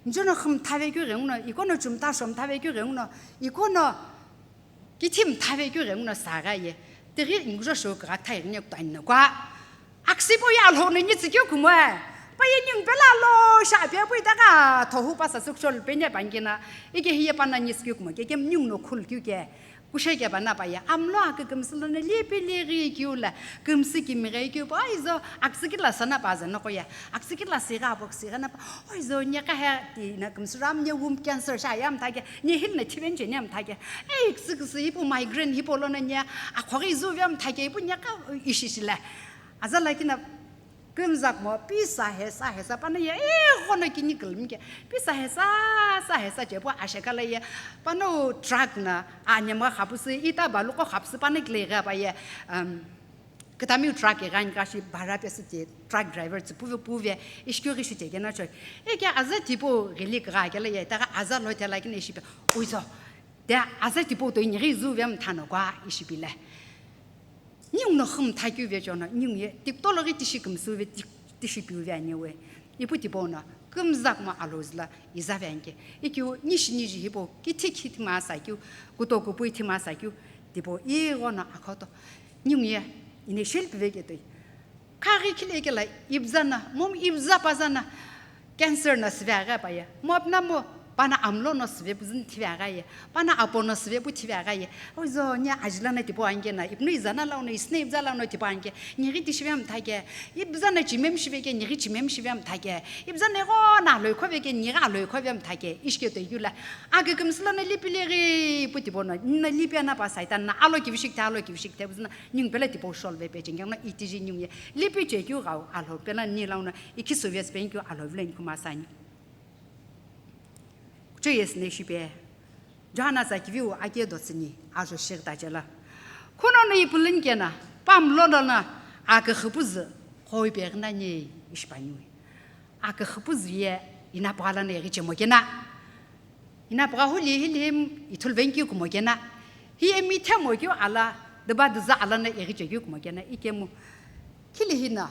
njuno khum thave keu ghenguno, ikono chum tha shom thave keu ghenguno, ikono Kithi mthave keu ghenguno sagha ye, tighi ingujo shou kigha kthai ghine kutani no kwa. Aksipu ye Alhou no nitsi keu kumoe. Pa ye ningu pela lo sha pe pu itaka thohu pa sasü kshol pe ne pangina. Ike hiye pana nitsi keu kumo ke, ke ningu no khul keu ke. Kushekeba na pa ye, amlo akükümsü lono lipi liri kiu la, kümsü kimighe kiu pa, oizo, aksiki la sana pa za noko ye, aksiki la sigha po sigha na pa, oizo, nyeka he ti na kümsü ram nye womb cancer sha yam thake, nye hil na thiven che nyam thake, ei, ksü ksü ipu migraine hipo lono nye, akhori zu yam thake, ipu nyeka ishi shile. Aza lakina, Kümzak mo, pisa hesa, hesa, pano ye, eh, ghono kini külüm ke, pisa hesa, sa hesa che, pu ashekala ye, pano truck na, a, nyemgha khapusi, ita balu ko khapusi, pano kile gha pa ye, um, kitamiu truck ye gani kashi, bara pesi che, truck driver tsi puve, puve, ishkyo ghi shi che gena choi. E kya aza tipo gili gha kela ye, ta aza lo te la kine shi pe, uizo, te aza tipo to nyiri zu ve mthano kwa, ishi pile. Ningu no khum thakeu ve chono, ningu ye, tikto lo ghi tishi kümsü ve, ti-, tishi piu ve ani we. Ipu tipo no, kümzak mo alozla, iza ve anke. Ikiu, nishi niji hipo, kithi kithi ma sa kiu, kuto kupu ithi ma sa kiu, tipo, i ghono akhoto. Ningu ye, ine shilpi ve ke toi. Kha ghi khile ke la, ibza na, mom ibza pa za na, Cancer no sive aghi pa ye. Mo apna mo, pana amlo no sive pu zin thive aghi ye. Pana apo no sive pu thive aghi ye. Oizo, nya ajila no tipo anke na. Ipnu iza na lau no, isne ibza lau no tipo anke. Nyiri tishive mthake. Ibza no chimem shive ke, nyiri chimem shive mthake. Ibza no go na aloi khove ke, nyiri aloi khove mthake. Ishke to yula. Ake kümsülo no lipi leri pu tipo no. Na lipi ana pa saitan na alo kivishik ta, alo kivishik ta. Buzna nyung pela tipo shol ve pe chengkyang no itiji nyung ye. Lipi chekeu ghau Alhou pela ni lau no. Ikhi service peni keu Alhou vile nikuma sani. Kucho yesne shipe. Johanna za kiviu ake dotsini ajo shirta chela. Kuno no ipulin kena, pam lono na ake khupuz khoi pe gna ni ishpaniu. Ake khupuz ye ina pala ne ri chemo kena. Ina pala huli hili ithul venki kumo kena. Hi emi themo keu ala, deba deza ala na eri chekeu kumo kena. Ikemu. Khili hina.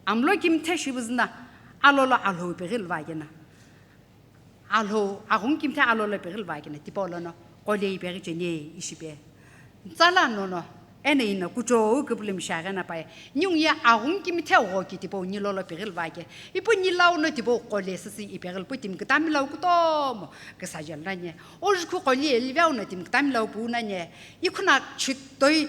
Amlo kimthe shibuzna, alo lo Alhou peghi lvakena. Alhou, aghungu kimthe alo lo peghi lvakena, tipo lono, qole peghi cheni ishipe. Tsala nono, ene ina kuchou kupulum shaghe na paye. Nyung ye aghungu kimthe gho ki tipo ni lolo peghi lvake. Ipu ni lau no tipo qole sisi ipeghi lpu timi kitami lau kutomo, kisa jel nanye. Ojukhu qole elveu no timi kitami lau pu nanye. Ikhuna chutoi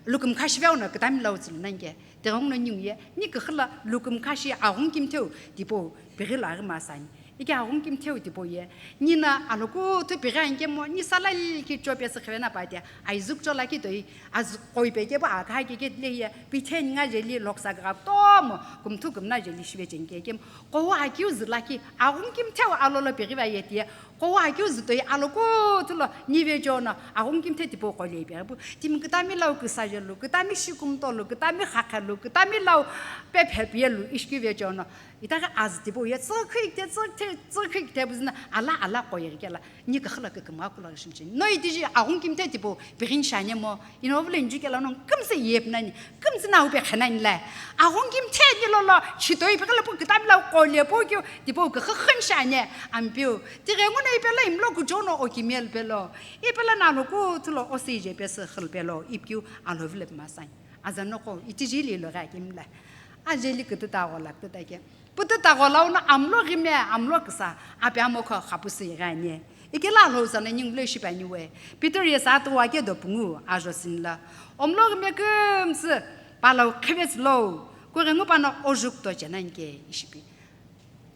lukum khashi veu no kitami lau tsil nanye. Tighenguno ningu ye, ni kighila lukum khashi aghungu kimtheu tipau pighilo aghi masani. Ike aghungu kimtheu tipau ye, nina alokuthu pighi ankemo, ni sala liki chopesi khivena pate, aizuk cholaki toi, azukoi peke pa akha keke le ye, pithe ninga jeli loksa gra tomo, kumthu kumna jeli shive chenke kem, kowa akiu zilaki, aghungu kimtheu alolo pighi va ye tie, Kowa keu zütoi alokuthu lo nive chono, aghungu kimthe tipau qole ipi apu. Timi kitami lau kisa jelu, kitami shikumtolu, kitami khakhelu, kitami lau pephe piyelu, ishki ve chono. Itaghi azü tipau ye tsükhi kite, tsükhi, tsükhi kite buzüna, ala, ala qoyeri kela, ni kakhila kikima kula shimchin. No itiji aghungu kimthe tipau, pighin shanyemo, Inovule nju kela no kümsü yep nani, kümsü na upe khenani le. Aghungu kimthe ni lolo, chitoi pe kala pu kitami lau qole pu keu, tipau ke khakhan shane, ampiu. Tighenguno ipela imlo kuchono okimiel pelo. Ipela na lokuthu lo osije pesi khil pelo, ipkiu alovule masani. Azanoko, itiji li lo gha kimla. Ajeli kitita gola, kitita ke. Pütü tagho lau no amlo ghime, amlo kisa, ape amokho khapusi ighani. Ikela lo sana ningu lo shipe ani we. Peter ye sa tuwa ke do pungu, ajo sinla. Omlo ghime kümsü, palau khevets lo, kughengu pano ojuk to chenanke ishipi.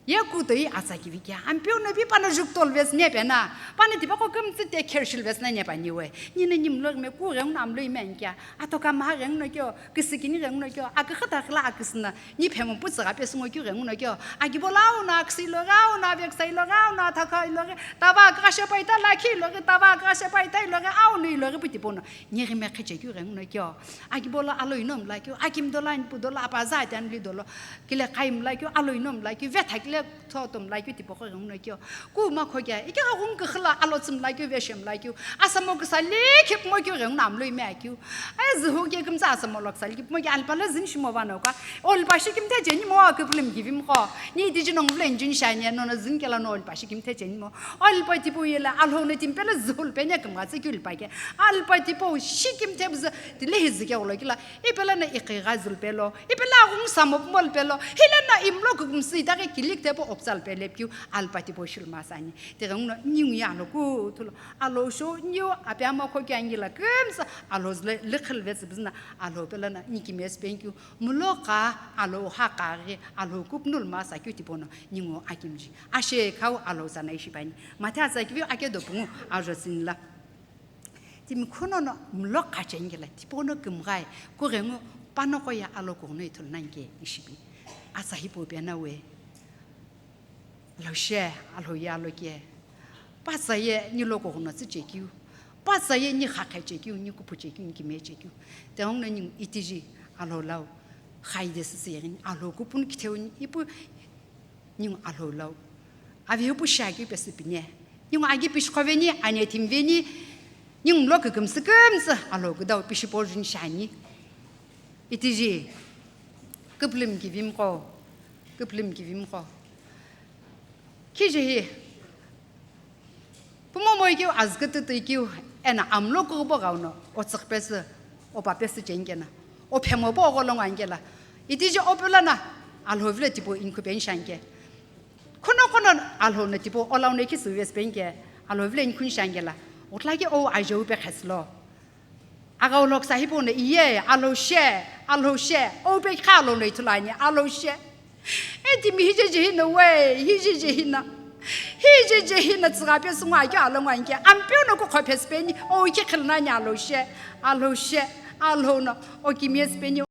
Ye kutoi atsa kivi kya, ampeu no pi pano juk tol ves ne pena, pano tipaqo kümsü te kher shil ves na ne pani we. Nina nimlo ghime kughengu no amlo ime ankya, atoka ma ghengu no kyo, kisikini ghengu no kyo, akikha takla akisna, Ni phemu putsu gha pesu ngo keu ghenguno kyo. Akibo lau no aksi lo gha, au no aveksa ilo gha, au no athakha ilo gha, tava akashe paita lakhi ilo gha, tava akashe paita ilo gha, au no ilo gha puti pono. Ni ghime kheche keu ghenguno kyo. Akibo lo alo ino mla kyo. Akim do line pu do lo apa za ati anli do lo. Kile khai mla kyo, alo ino mla kyo. Vetha kile thoto mla kyo tipo ghenguno kyo. Ku ma khokya, ike aghungu kikhila alo tsümla keu, veshem la keu. Asamo kisa likhi pmo keu ghenguno amlo ime akeu. Ai, zuhu ke kümtsa asamo lo kisa likhi pmo keu alpa lo zin shimo vano ka. Olpa shi kimthe cheni mo, ke pulim kivim ko. Ni tiji nong vle njun shanye, no no zin kela no olpa shi kimthe cheni mo. Olpa tipo yela, alho no timpela zuhul penya kümga tsi keu olpa ke. Alpa tipo shi kimthe bzu, tile hi zike olo kila. Ipela na ikigha zul pelo, ipela aghungu samo pumol pelo, hile na imlo kukumsi itaghi kilik Tepo optsal pe lepkiu alpa tipau shilu masani. Tighenguno ningu ye alo kuthulo. Alo sho niu ape ama khoki angila kümsa alo zle likhil vetsü bizna alo pelana nikime spenkiu. Mulo ka alo ha ka ghi alo kupnul masa kiu tipono ningu akimji. Ashe kau alo zana ishipani. Mathe atsa kivi ake dopungu ajo sinla. Timi khunono mlo qachengela, tipono kümghai, kughengu panoko ya alo kughuno ithulu nanke ishipi. Atsa hipau pena we. Alo she, alo ye alo ke. Patsa ye ni lo kughuno tsü chekiu. Patsa ye ni khakhe chekiu, ni kuphu chekiu, ni kime chekiu. Te hongno ni itiji alo lau. Khai de sisi yerin, alo kupun kitheu ni ipu Ningu alhou lau. Avehepu shiakeu pesü pine. Ningu agi pishikho veni, ane thimi veni. Ningu mlo kükümsü kümsü alhou küdau pishipo juni shiani. Itiji. Küpülüm kivimqo. Küpülüm kivimqo. Khije hi. Pumo moi keu azkütütü keu ena amlo kubo gauno otsüq pesü, opa pesü chengkena, ophemo bo ogolongo angela. Itiji opulana alhou vile tipo inkhu penshanke. Khuno khuno alhou no tipo olau no khisü vesi penke, alhou vile inkhun shangela. Utla ke o ajeu pe kheslo. Agau loksa hipau no iye, alhou she, alhou she, o pe kha alhou no ithulani, alhou she. Etimi hije jehina we, hije jehina. Hije jehina tsügha pe sungwa ke alhou ngwanke, ampeu no kukho phesü peni, o ke khilnani alhou she, alhou she, alhou no, o kimie sü peni.